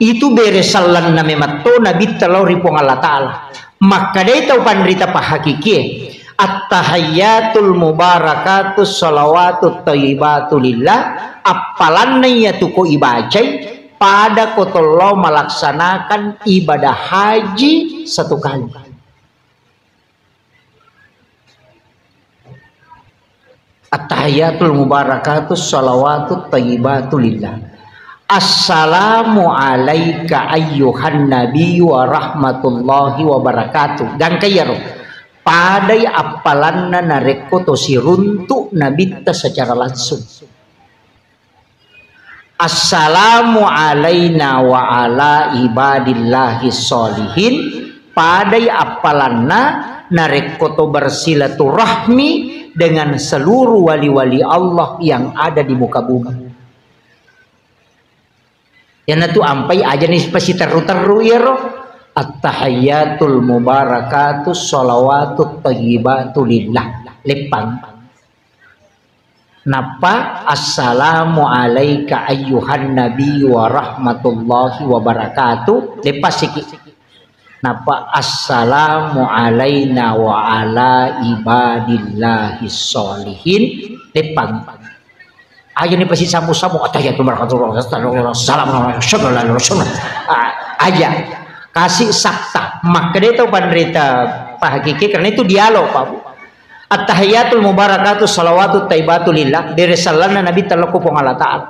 itu bere sellenna memetto Nabitta lao ri Puang Allah Ta'ala. Makkedai tau panrita pahakikie, at-tahayyatul mubarakatus shalawatut thayyibatu lillah, appalanna iyatu ko ibacai, pada ko tollo melaksanakan ibadah haji satu kali. At-tahiyatul mubarakatus shalawatut thayyibatu lillah. Assalamu alaika ayyuhan nabiyyu wa rahmatullahi wa barakatuh. Gangka iyaro. Padai appalanna narekko to siruntu nabitta secara langsung. Assalamu alaina wa ala ibadillahi sholihin, padai appalanna narekko to bersilaturahmi dengan seluruh wali-wali Allah yang ada di muka bumi. Iyanatu ampai aja ni pasiterru-terru iyaro. At-tahayyatul mubarakatus shalawatut thayyibatu lillah. Leppang. Nappa, "Assalamu alaika ayyuhan nabiyyu wa rahmatullahi wa barakatuh." Leppasiki. Nappa, "Assalamu alaina wa ala ibadillahi sholihin." Leppang. Aja ni pasi sambu-sambu, "Attahiyatu barakatuh, assalamu alaikum, assalamu alaikum, asyhadu an la ilaha illallah." Ah, aja. Kasih sakta. Makkedai tau panrita pahakiki, karena itu dialog, Pak Bu. At-tahiyatul mubarakatuh salawatut taibatu lillah, bere sellenna Nabitta lao ko Puang Allah Ta'ala.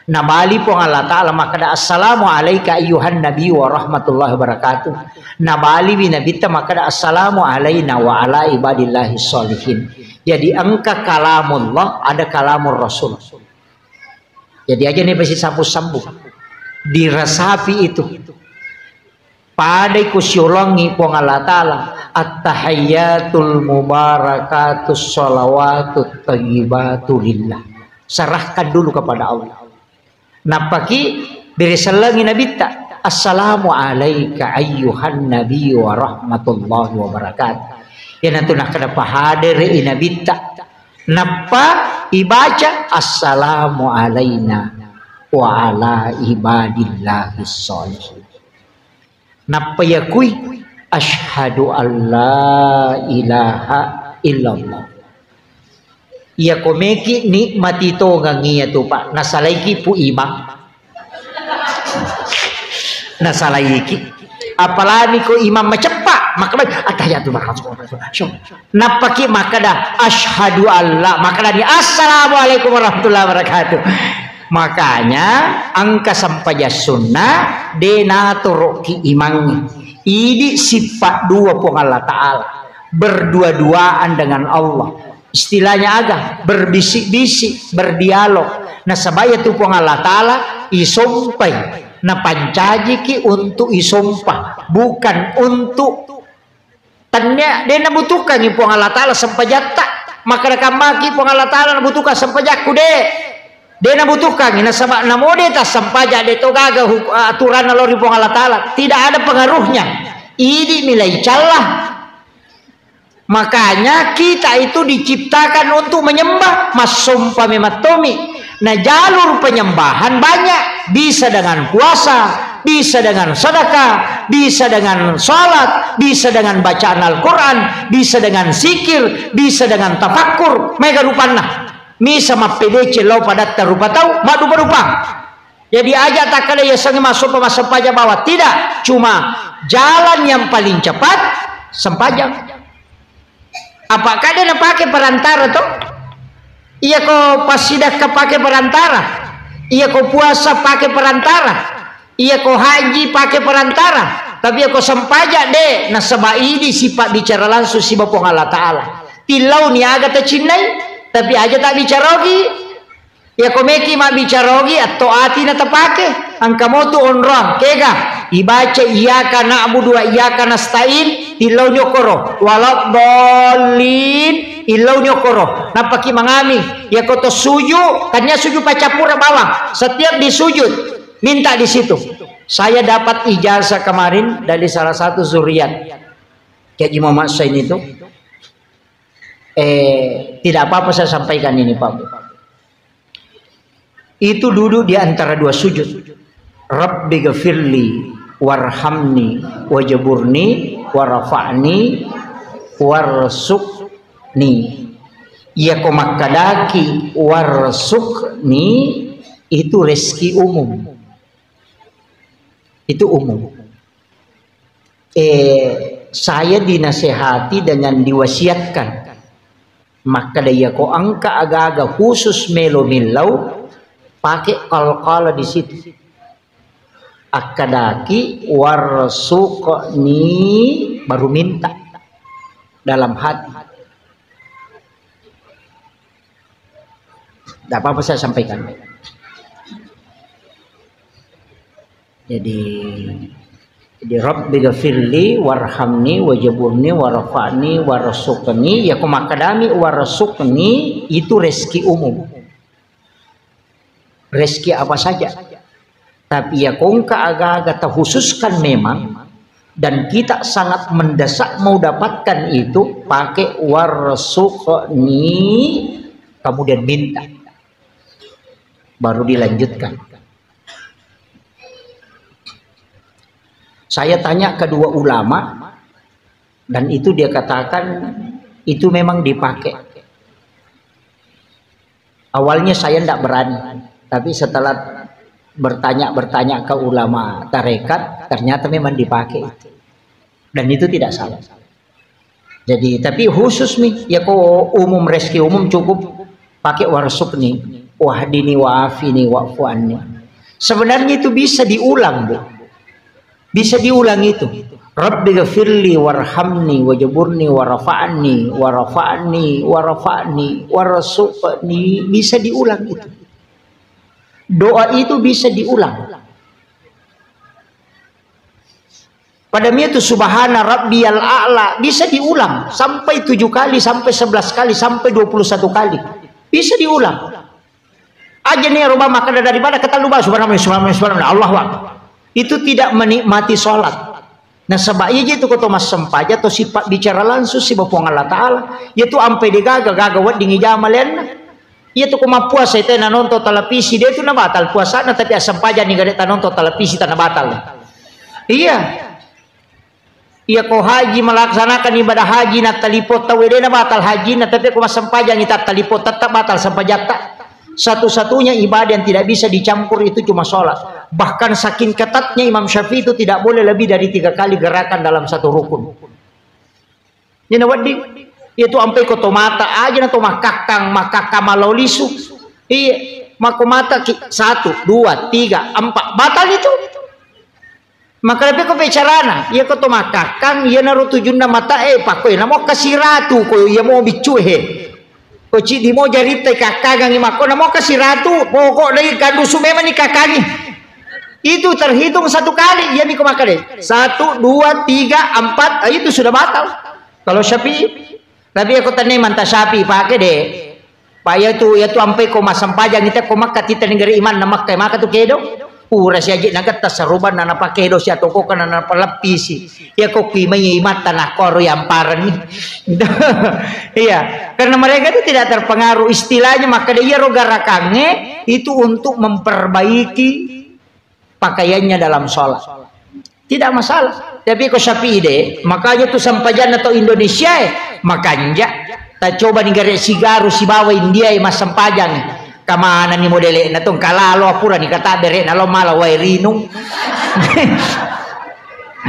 Nabali Puang Allah Ta'ala makkeda, "Assalamu alaika ayyuhan nabi wa rahmatullahi wabarakatuh." Nabaliwi Nabitta makkeda, "Assalamu alaina wa ala ibadillahi sholihin." Jadi engka kalamullah, ada kalamur Rasul. Jadi aja ni pasi sambu-sambu. Diresapi itu. Padai kusiolongi Puang Allah Ta'ala, "At-tahayyatul mubarakatus shalawatut thayyibatu lillah." Serahkan dulu kepada Allah. Nappaki bere sellengi Nabitta, "Assalamu alaika ayyuhan nabi wa rahmatullahi wa barakatuh." Iyanatu nakkeda pahadere i Nabitta. Nappa ibaca, "Assalamu alaina wa ala ibadillahi sholihin." Nappa yakui, "Asyhadu an la ilaha illallah." Iya ko meki nikmati tongang iya tu, Pak. Nasalaiki pu imang. Nasalaiki. Apalagi ko imang maceppa, maka, "Attahiyatu." Nappaki makkeda, "Asyhadu alla," makkedani, "Assalamualaikum warahmatullahi wabarakatuh." Makanya, engka sempajang sunna, de natoroki imangnge. Idi sifat dua Puang Allah Ta'ala. Berdua-duaan dengan Allah. Istilahnya aga? Berbisik-bisik, berdialog. Nasaba iya tu Puang Allah Ta'ala, isompai. Napancajiki untuk isompa. Bukan untuk Tennia, de nabutuhkangngi Puang Allah Ta'ala sempajatta. Makkeda kammaki Puang Allah Ta'ala nabutuhkan sempajakku, de. De nabutuhkangngi, nasaba namo de tassempajang, de to gaga huk-, aturanna lao ri Puang Allah Ta'ala. Tidak ada pengaruhnya. Idi milai calla. Makanya kita itu diciptakan untuk menyembah, massompa memang tomi. Nah, jalur penyembahan banyak, bisa dengan puasa, bisa dengan sedekah, bisa dengan salat, bisa dengan bacaan Al-Quran, bisa dengan zikir, bisa dengan tafakkur. Mega rupanna. Misa mappedeceng lao padatta rupa tau, maddupa-dupa. Jadi aja takkeda yasengnge massompa, massempajang bawang. Tidak, cuma jalan yang paling cepat, sempajang. Apa kade napake perantara to? Iya ko passidakka pake perantara, iya ko puasa pake perantara, iya ko haji pake perantara, tapi iya ko sempajang de, nasaba idi sipabbicara langsung siba Puang Allah Ta'ala. Tillau ni aga tacinnai, tapi aja tabbicaroki. Yako meki mabbicara ogi, atto ati na tapake. Engka motu onroang, kega? Ibaca iyyaka na'budu wa iyyaka nasta'in, tillau ni okoro. Waladdallin, illau ni okoro. Nappaki mangami. Yako to suju, tania suju pacappura bawang. Setiap di sujud, minta di situ. Saya dapat ijazah kemarin dari salah satu zuriat Kiai Haji Muhammad Sain itu. Eh, tidak apa-apa saya sampaikan ini, Pak Bu. Itu duduk di antara dua sujud. Rabbi gfirli warhamni wajaburni warfa'ni warsuqni. Yako makkadaki warsuqni, itu rezeki umum. Itu umum. Eh, saya dinasehati dengan diwasiatkan. Makkeda, yako engka aga-aga khusus melo millau, pake qalqalah di situ. Akkadaki, "Warsuqni," baru minta dalam hati. Tidak apa-apa saya sampaikan. Jadi, jadi, "Rabbi gfirli warhamni wajaburni warfa'ni warsuqni." Yako makkadami warsuqni, itu rezeki umum. Rezeki apa saja. Tapi yako engka aga-aga takhususkan memang, dan kita sangat mendesak mau dapatkan itu, pakai warsuqni, kemudian minta. Baru dilanjutkan. Saya tanya kedua ulama, dan itu dia katakan itu memang dipakai. Awalnya saya ndak berani, tapi setelah bertanya-bertanya ke ulama tarekat, ternyata memang dipakai. Dan itu tidak salah. Jadi, tapi khusus nih, yako umum, rezeki umum cukup pakai warsuqni, wahdini, wa'afini, wa'fu anni. Sebenarnya itu bisa diulang, Bu. Bisa diulang itu. Rabbi gfirli warhamni wajaburni warfa'ni warfa'ni warfa'ni warsuqni. Bisa diulang itu. Doa itu bisa diulang. Pada mia tu subhana rabbiyal a'la bisa diulang sampai tujuh kali, sampai sebelas kali, sampai dua puluh satu kali. Bisa diulang. Aja nih rubah makkeda daripada ketallu bah subhanallah, subhanallah, subhanallah, Allahu Akbar. Itu tidak menikmati sholat. Nasaba iya je tu ko to massempajang to sipabbicara langsung siba Puang Allah Ta'ala. Iya tu ampai degaga, gaga wedding ijama lenna. Iya tu ko mappuasa ite nanonton televisi, de tu nabatal puasana, tapi assempajang ni gare tanonton televisi tanabatal. Iya. Iya ko haji melaksanakan ibadah haji na talipot tau de nabatal hajina, tapi ko massempajang ni tattalipot tetap batal sempajatta. Satu-satunya ibadah yang tidak bisa dicampur itu cuma sholat. Bahkan saking ketatnya Imam Syafi'i itu tidak boleh lebih dari tiga kali gerakan dalam satu rukun. Ini wedding, itu ampai ko to mata aja na to makkakkang, makkakkang malao lisu. Iya, mako mata ki, satu, dua, tiga, empat, batal itu. Maka lebih ko bicarana, iya ko to makkakkang, iya naro tujunna mata e, pakko iya namo kasiratu, ko iya mo biccu he. Ko ciddi mo jaritta kakkangangi makko, namo kasiratu, pokok dai kandusu memang ni kakkangi. Itu terhitung satu kali, iya miko makkeda. Satu, dua, tiga, empat, ah, itu sudah batal. Kalau Syafi'i, tapi aku tanya manta Syafi'i pakai deh. Pak, iya tu, iya tu ampai ko massempajang ita ko Makkah, tita negara iman na Makkah, maka tu kedo. Pura si aji nagetta saruban na napakedo si atoko kana napaleppisi. Iya ko kui mai imatta na koro yamparani. Iya, karena mereka itu tidak terpengaruh. Istilahnya makkeda iya ro garakangnge itu untuk memperbaiki pakaiannya dalam sholat. Tidak masalah. Tapi ko Syafi'i de, makanya tu sempajanna to Indonesia e, makanja. Ta coba ni gare sigaru sibawa India e massempajang. Kamana ni modele na tong kalalo apura ni kata bere na lo mala wae rinung.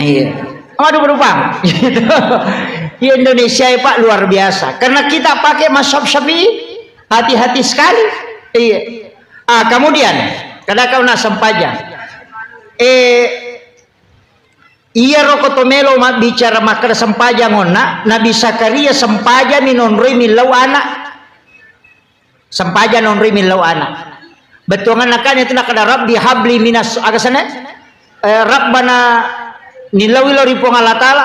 Iya. Waduh berupang. Iya Indonesia e Pak luar biasa. Karena kita pakai mazhab Syafi'i, hati-hati sekali. Iya. Ah, kemudian, kada kau nak sempajang. Eh, iya roko to melo mabbicara makkeda sempajang onna, Nabi Zakaria sempajang mi nonroi millau anak. Sempajang nonroi millau anak. Bettuanganna kan itu nakada, "Rabbi habli minas," aga sana? Eh, Rabbana, nillaui lao ri Puang Allah Ta'ala.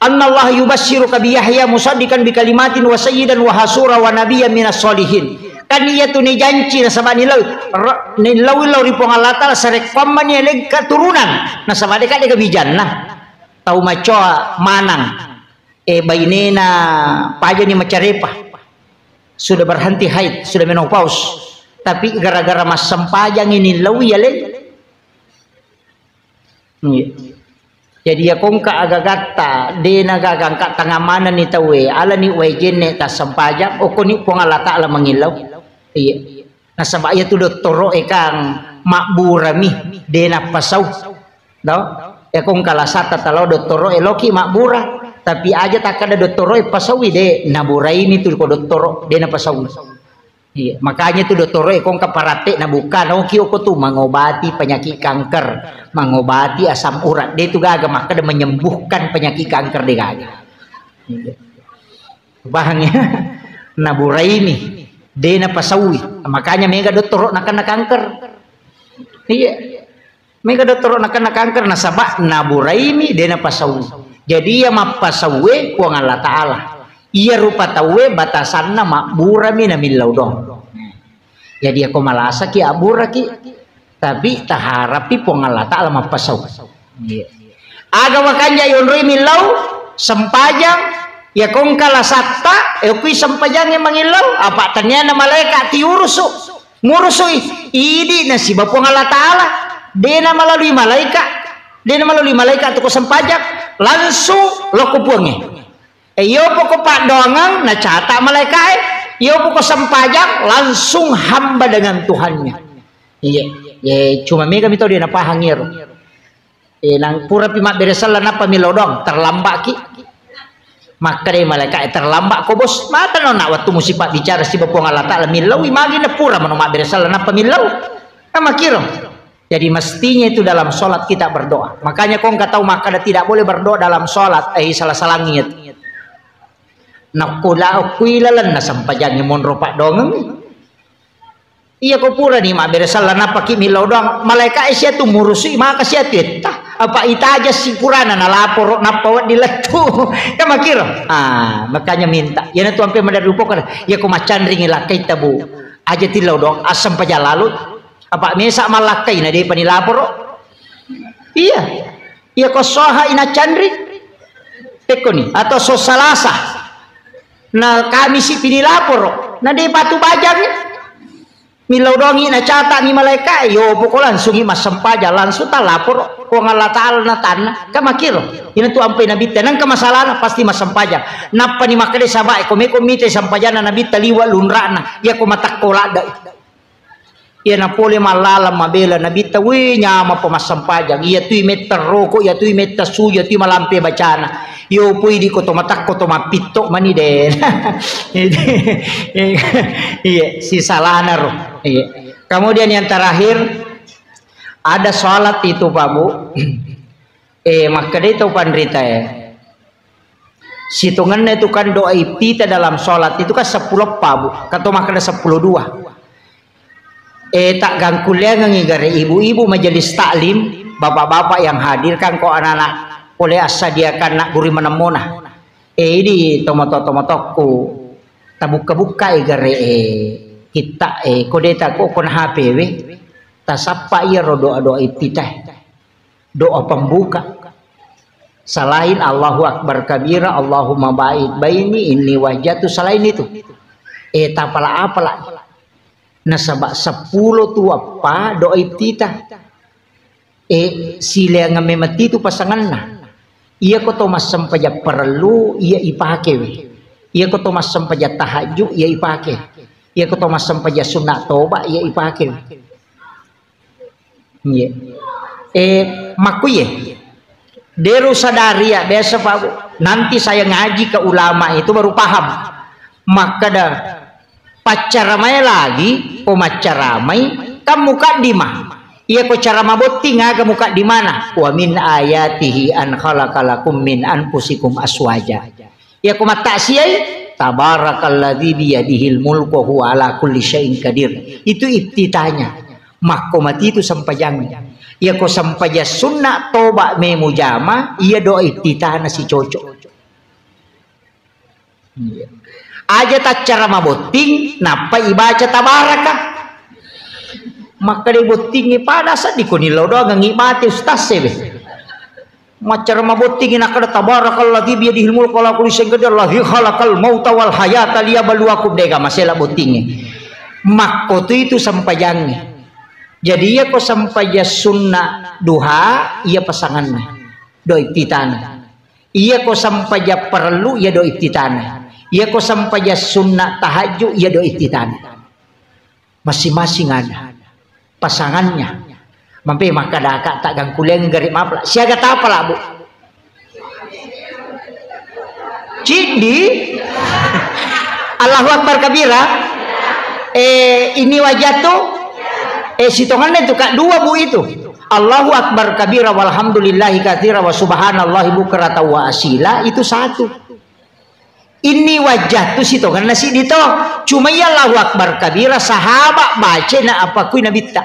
"Annallaha yubasysyruka bi Yahya musaddiqan bi kalimatin wa sayyidan wa hasura wa nabiyyan minas sholihin." Kan iya tu nijanci nasaba nillaui, ra-, nillaui lao ri Puang Allah Ta'ala sarekkuammani aleng keturunan. Nasaba deka, deka bijanna. Tau macoa manang. Eh, bainena pajani macarepa. Sudah berhenti haid, sudah menopause. Tapi gara-gara massempajang ini laui aleng. Iya. Jadi, iya kongka agagatta, dena gaga engka tangamanenni tauwe, alani wae jenne tassempajang, okkoni Puang Allah Ta'ala mangillau. Iya. Nasaba iya tu dottoro e kang mabburami, dena pasau. Do? Iya kongka lasatta talao dottoro e loki mabbura. Tapi aja takkada dottoro e pasaui, de, naburaimi tu ko dottoro, dena pasau. Iya, makanya tu dottoro e kongka paratte nabuka, naoki oko tu mengobati penyakit kanker, mengobati asam urat. De tu gaga makkeda menyembuhkan penyakit kanker, de gaga. Iya. Paham ya? Naburaimi, de napasaui. Makanya mega dottoro nakenna kanker. Iya. Mega dottoro nakenna kanker nasaba naburaimi, de napasaui. Jadi iya mappasaue Puang Allah Ta'ala. Iya rupa tauwe batasanna mabburami namillau doang. Jadi iya ko malasaki abburaki, tapi taharapi Puang Allah Ta'ala mappasau. Iya. Aga makanja yonroi millau, sempajang, iya kongka lasatta, e kui sempajangnge mangillau, apa taniana malaika tiurusu. Ngurusui, idi nasiba Puang Allah Ta'ala. Dena melalui malaika, dena melalui malaika tu ko sempajang, langsung loko Puangnge. E, iyo poko paddoangeng nacata malaika e, iyo poko sempajang langsung hamba dengan Tuhannya. Iya, iya, cuma mega mito dena pahang iyaro. Eh, nang purapi mabbere selleng nappa millau doang, terlambatki. Makkedai malaika, "Eh, terlambat ko, Bos. Mata no nak waktu musi pabbicara siba Puang Allah Ta'ala, millaui magi na pura mano mabbere selleng nappa millau." Kan makkiro. Jadi mestinya itu dalam sholat kita berdoa. Makanya kong katau makkada tidak boleh berdoa dalam sholat, eh, salah-salangi itu. Nakula kui lalenna sempajangi monro paddoangeng. Iya ko purani mabbere selleng nappaki millau doang, malaika e sia tu murusui maka sia tu etta. Apa itaja si purana nalaporo nappa wedding lettu. Kan makkiro. Ah, makanya minta. Iyana tu ampe maderri upoko. Iya ko maccanringi lakkaita, Bu. Aja tillau doang, assempajang lalu. Apa mesa mallakkai na depa nilaporo. Iya. Iya ko soha ina canri. Pekkoni atau so Salasa. Na Kamisi pi nilaporo. Na depa tu bajangi. Millau doangi nacatani malaika, yo poko langsungi massempajang, langsung talaporo Puang Allah Ta'ala na tanna. Kan makkiro. Ina tu ampai nabitta, nengka masalahna pasti massempajang. Nappani makkeda sahabat e, ko meko mita sempajanna nabitta liwa lunrana, iya ko matakko ladda. Iya napole mallalang mabela nabitta, wih, nyamappa massempajang. Iya tui metta roko, iya tui metta suju, iya tui malampe bacana. Yo pui di koto matakko to mappitto mani de. Iya, sisalana ro. Iya. Kemudian yang terakhir, ada sholat itu, Pak Bu. Eh, makkedai tau panrita e. Sitongenna itu kan doa iftitah dalam sholat itu kan seppulo eppa, Bu. Kato makkeda seppulo dua. Eh, tak gangkuliangengi gare ibu-ibu majelis taklim, bapak-bapak yang hadir kan ko anak-anak pole assadiakan nak guru manemmona. Eh, idi tomato-tomatokku, tabukka-bukkai gare, eh, kitta, eh, kodeta ko kona H P we, tasappa iyaro doa-doa iftitah, doa pembuka. Selain Allahu Akbar kabira, Allahumma ba'id baini, inni wajjahtu, selain itu. Eh, tapala-apala. Nasaba seppulo tu eppa doa iftitah. Eh, sileangeng memang titu pasanganna. Iya ko to massempajang parellu, iya ipake we. Iya ko to massempajang tahajud, iya ipake. Iya ko to massempajang sunna toba, iya ipake we. Iya. Eh, makkuye. Deru sadari ya, biasa, Pak, Bu. Nanti saya ngaji ke ulama itu baru paham. Makkada paccaramai lagi, ko maccaramai, kan mukaddimah. Iya ko cara mabotting aga mukaddimana. Wa min ayatihi an khalaqa lakum min anfusikum aswaja. Iya ko mattaksiai, Tabarakalladzi biyadihil mulku wa huwa ala kulli syai'in qadir. Itu iftitahnya. Makko matitu sempajang. Iya ko sempajang sunna toba me mujama, iya doa iftitahna si cocok. Iya. Aja taccara mabotting, nappa ibaca tabaraka. Makkeda bottingi pada seddi ko nillau doang ngi mate ustaz sebe. Maccara mabottingi nakkeda tabarakalladzi biyadihil mulku wa huwa ala kulli syai'in qadir, alladzi khalaqal mauta wal hayata liyabluwakum, dega masela bottingi. Makko tu itu sempajangi. Jadi iya ko sempajang sunna duha, iya pasanganna. Doa iftitahna. Iya ko sempajang parellu, iya doa iftitahna. Iya ko sempajang sunna tahajud, iya doa iftitahna. Masing-masing ada pasangannya. Mampe makkadaka tak gangkuliang gari mapla. Siaga tapala, Bu? Cindi. Allahu Akbar kabira. Eh, ini wajah tuh. Eh, sitongannya itu, Kak, dua, Bu, itu. Allahu Akbar kabira walhamdulillahi katsira wa subhanallahi bukratan wa asila, itu satu. Inni wajjahtu sitongenna siddi to. Cuma iya Allahu Akbar kabira, sahabat baca na apa kui nabitta.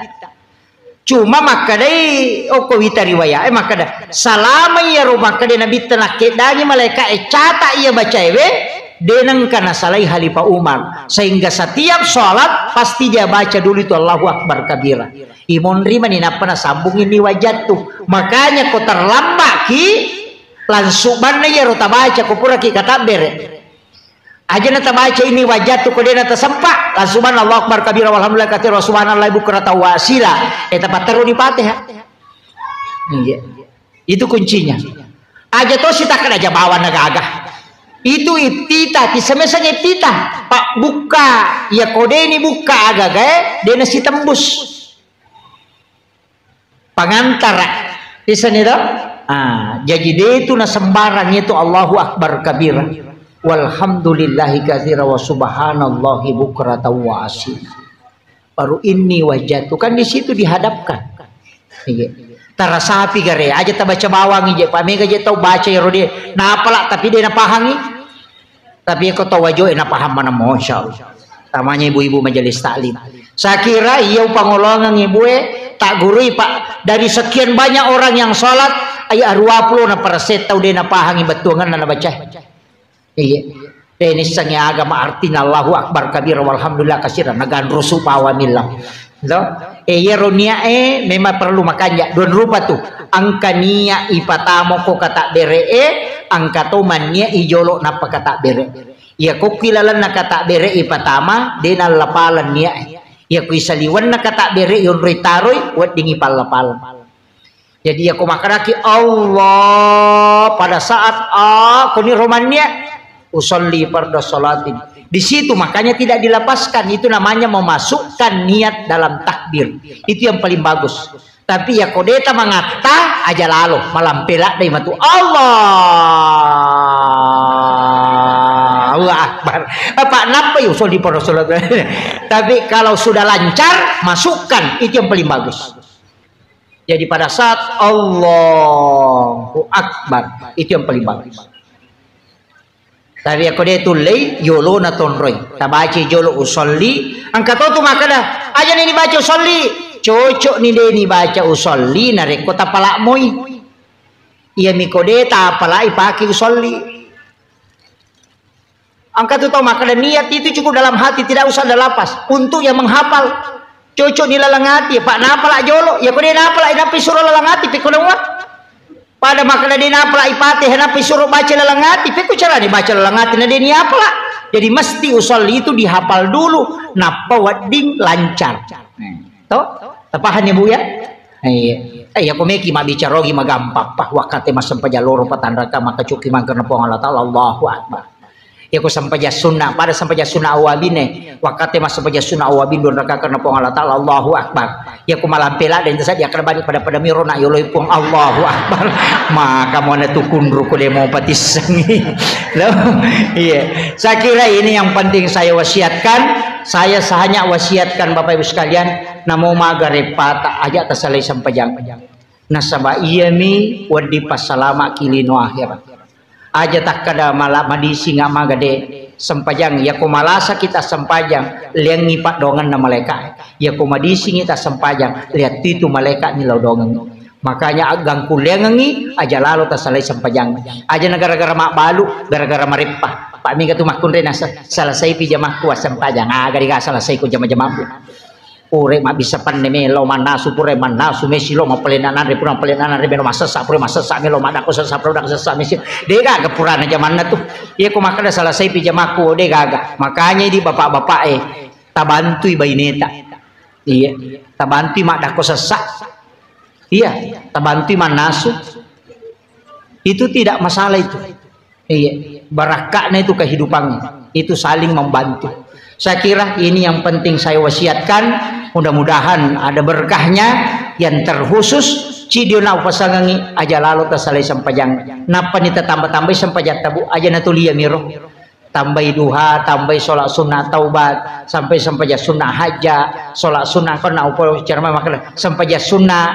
Cuma makkedai okko wita riwayat, eh, makkeda, salama iyaro makkeda nabitta nakkeddangi malaika e, catat iya bacaewe, de nengka nasalai Khalifah Umar. Sehingga setiap sholat pasti dia baca dulu itu Allahu Akbar kabira. Imonri mani nappa nasambung inni wajjahtu. Makanya ko terlambat ki, langsung banna iyaro tabaca ko puraki katabbere. Aja na tabaca inni wajjahtu ko dena tasempa, langsung banna Allahu Akbar kabira walhamdulillah katsira wa subhanallahi bukratan wa asila. Eh, tapatterru di Fatihah. Iya. Itu kuncinya. Aja to sitakkada aja bawa na gaga. Itu iftitah, tisemesang iftitah. Pak bukka, ya ko deni bukka agagae, dena sitembus. Pangantara. Iseni to? Ah, jaji de tu na sembarang itu Allahu Akbar kabira. Walhamdulillahi katsira wa subhanallahi bukratan wa asila. Baru inni wajjahtu. Kan di situ dihadapkan. Iya. Tarasapi gare, aja tabaca bawang ije, pamega je tau baca ero de. Napala tapi de napahangi. Tapi ko tau wajoe napaham maneng, masya Allah. Tamanya ibu-ibu majelis taklim. Saya kira iya upangolongeng ibue, tak gurui, Pak. Dari sekian banyak orang yang sholat, ayat dua puluh na persen tau de napahangi bettuangan na baca. Iya. Penissangi agama artinya Allahu Akbar kabira walhamdulillah kasira, naganrusu pawamilla. To? E, iyaro niat e memang perlu makanja. Dua rupa tu. Engka niat ipatamo ko katabbere e, engka to manniat ijolo nappa katabbere. Iya ko ki lalenna katabbere ipatama, de nallapaleng niat e. Iya ko isaliwenna katabbere yonroi taroi, wedding ipallapaleng. Jadi iya ko makkedaki Allah pada saat a, koni romanniat, usolli fardu sholatin. Di situ makanya tidak dilepaskan, itu namanya memasukkan niat dalam takbir. Itu yang paling bagus. Tapi ya ko deta mangatta aja lalo, malampe laddai matu. Allahu Akbar. Apa nappa usolli fardu sholatin. Tapi kalau sudah lancar, masukkan, itu yang paling bagus. Jadi pada saat Allahu Akbar, itu yang paling bagus. Tapi ako de tullei, yolona tonroi. Tabaci jolo usolli, engka to tu makkeda, aja ni dibaca usolli. Cocok ni de ni baca usolli, narekko tapalak moi. Iya miko de tapalak ipake usolli. Engka tu tau makkeda niat itu cukup dalam hati, tidak usah ada lafaz. Untuk yang menghafal, cocok di laleng ati, Pak, napalak jolo. Ya ko de napalak, nappi suro laleng ati, pekko dong, Pak. Pada makkeda de napalak ipate, nappi suro baca laleng ati, pekko cara dibaca laleng ati, na de ni apalak. Jadi mesti usolli itu dihafal dulu, nappa wedding lancar. To? Tapahani, Bu, ya? Iya. Eh, ya ko meki mabbicara ogi magampang, Pak. Wakkate massempajang loro patanraka, maka cuki mangkerna Puang Allah Taala, Allahu Akbar. Iya ko sempajang sunna, pada sempajang sunna awabine. Wakkate massempajang sunna awabin dua rakaat karena Puang Allah Taala, Allahu Akbar. Iya ko malampe ladde ente saja kada bani pada-pada miro na yoloi Puang, Allahu Akbar. Maka mana tu kunru ko demo patissengi. Loh, iya. Saya kira ini yang penting saya wasiatkan. Saya hanya wasiatkan Bapak Ibu sekalian, namo maga repata aja tasalai sempajang. Nasaba iyami wedding passalama'ki lino akhirat. Aja takkada mala madising amaga de. Sempajang, yako malasa kita sempajang, liangi paddoangenna malaika. Yako madisingi ta sempajang, liattitu malaika ni lao doangengi. Makanya aggangkuliangengi, aja lalo tasalai sempajang. Aja na gara-gara mabbalu, gara-gara mareppa. Pak mega tu makkunre nasa, selesai pi jamakku sempajang. Ah, gari ga selesai ko jama-jamakku. Pura mabbissa penne melo mannasu, pura mannasu mesi lo mappalenna nanre, pura mappalenna nanre melo massessa, pura massessa melo maddakko sessa, pura dakko sessa mesi. Degaga purana jamanna tu. Iya ko makkeda selesai pi jamakku, degaga. Makanya di bapak-bapak e, tabantui baineta. Iya, tabantui maddakko sessa. Iya, tabantui mannasu. Itu tidak masalah itu. Iya, barakka'na itu kehidupan. Itu saling membantu. Saya kira ini yang penting saya wasiatkan. Mudah-mudahan ada berkahnya. Yang terkhusus, cidio na upasangangi aja lalo tasalai sempajang. Nappa ni tatamba-tambai sempajang tabu aja natulia miro. Tambai duha, tambai sholat sunnah taubat, sampai sempajang sunnah hajja, sholat sunnah kau na upa ceramah makkeda sempajang sunnah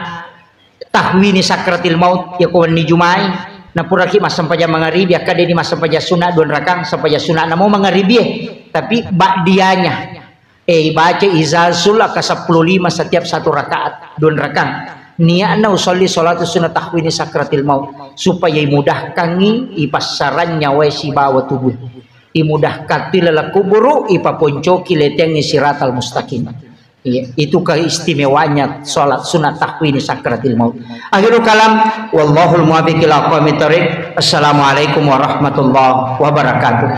tahwini sakratil maut, yako wenni Jumai, napuraki massempajang mangaribi, akkadeni massempajang sunna dua rakang, sempajang sunna namo mangaribi e, tapi ba'dianya. Eh, ibaca izazul aka sepuluh lima setiap satu rakaat, dua rakang. Niatna usolli sholatu sunnah tahwini sakratil maut, supaya imudahkangi ipassarang nyawai sibawa tubuh. Imudahkan tu laleng kuburu, ipaponcoki letengi siratal mustaqim. Iya, itu keistimewaannya sholat sunat tahwini sakratil maut. Akhirul kalam, wallahul muwaffiq ila aqwamit thariq. Assalamualaikum warahmatullahi wabarakatuh.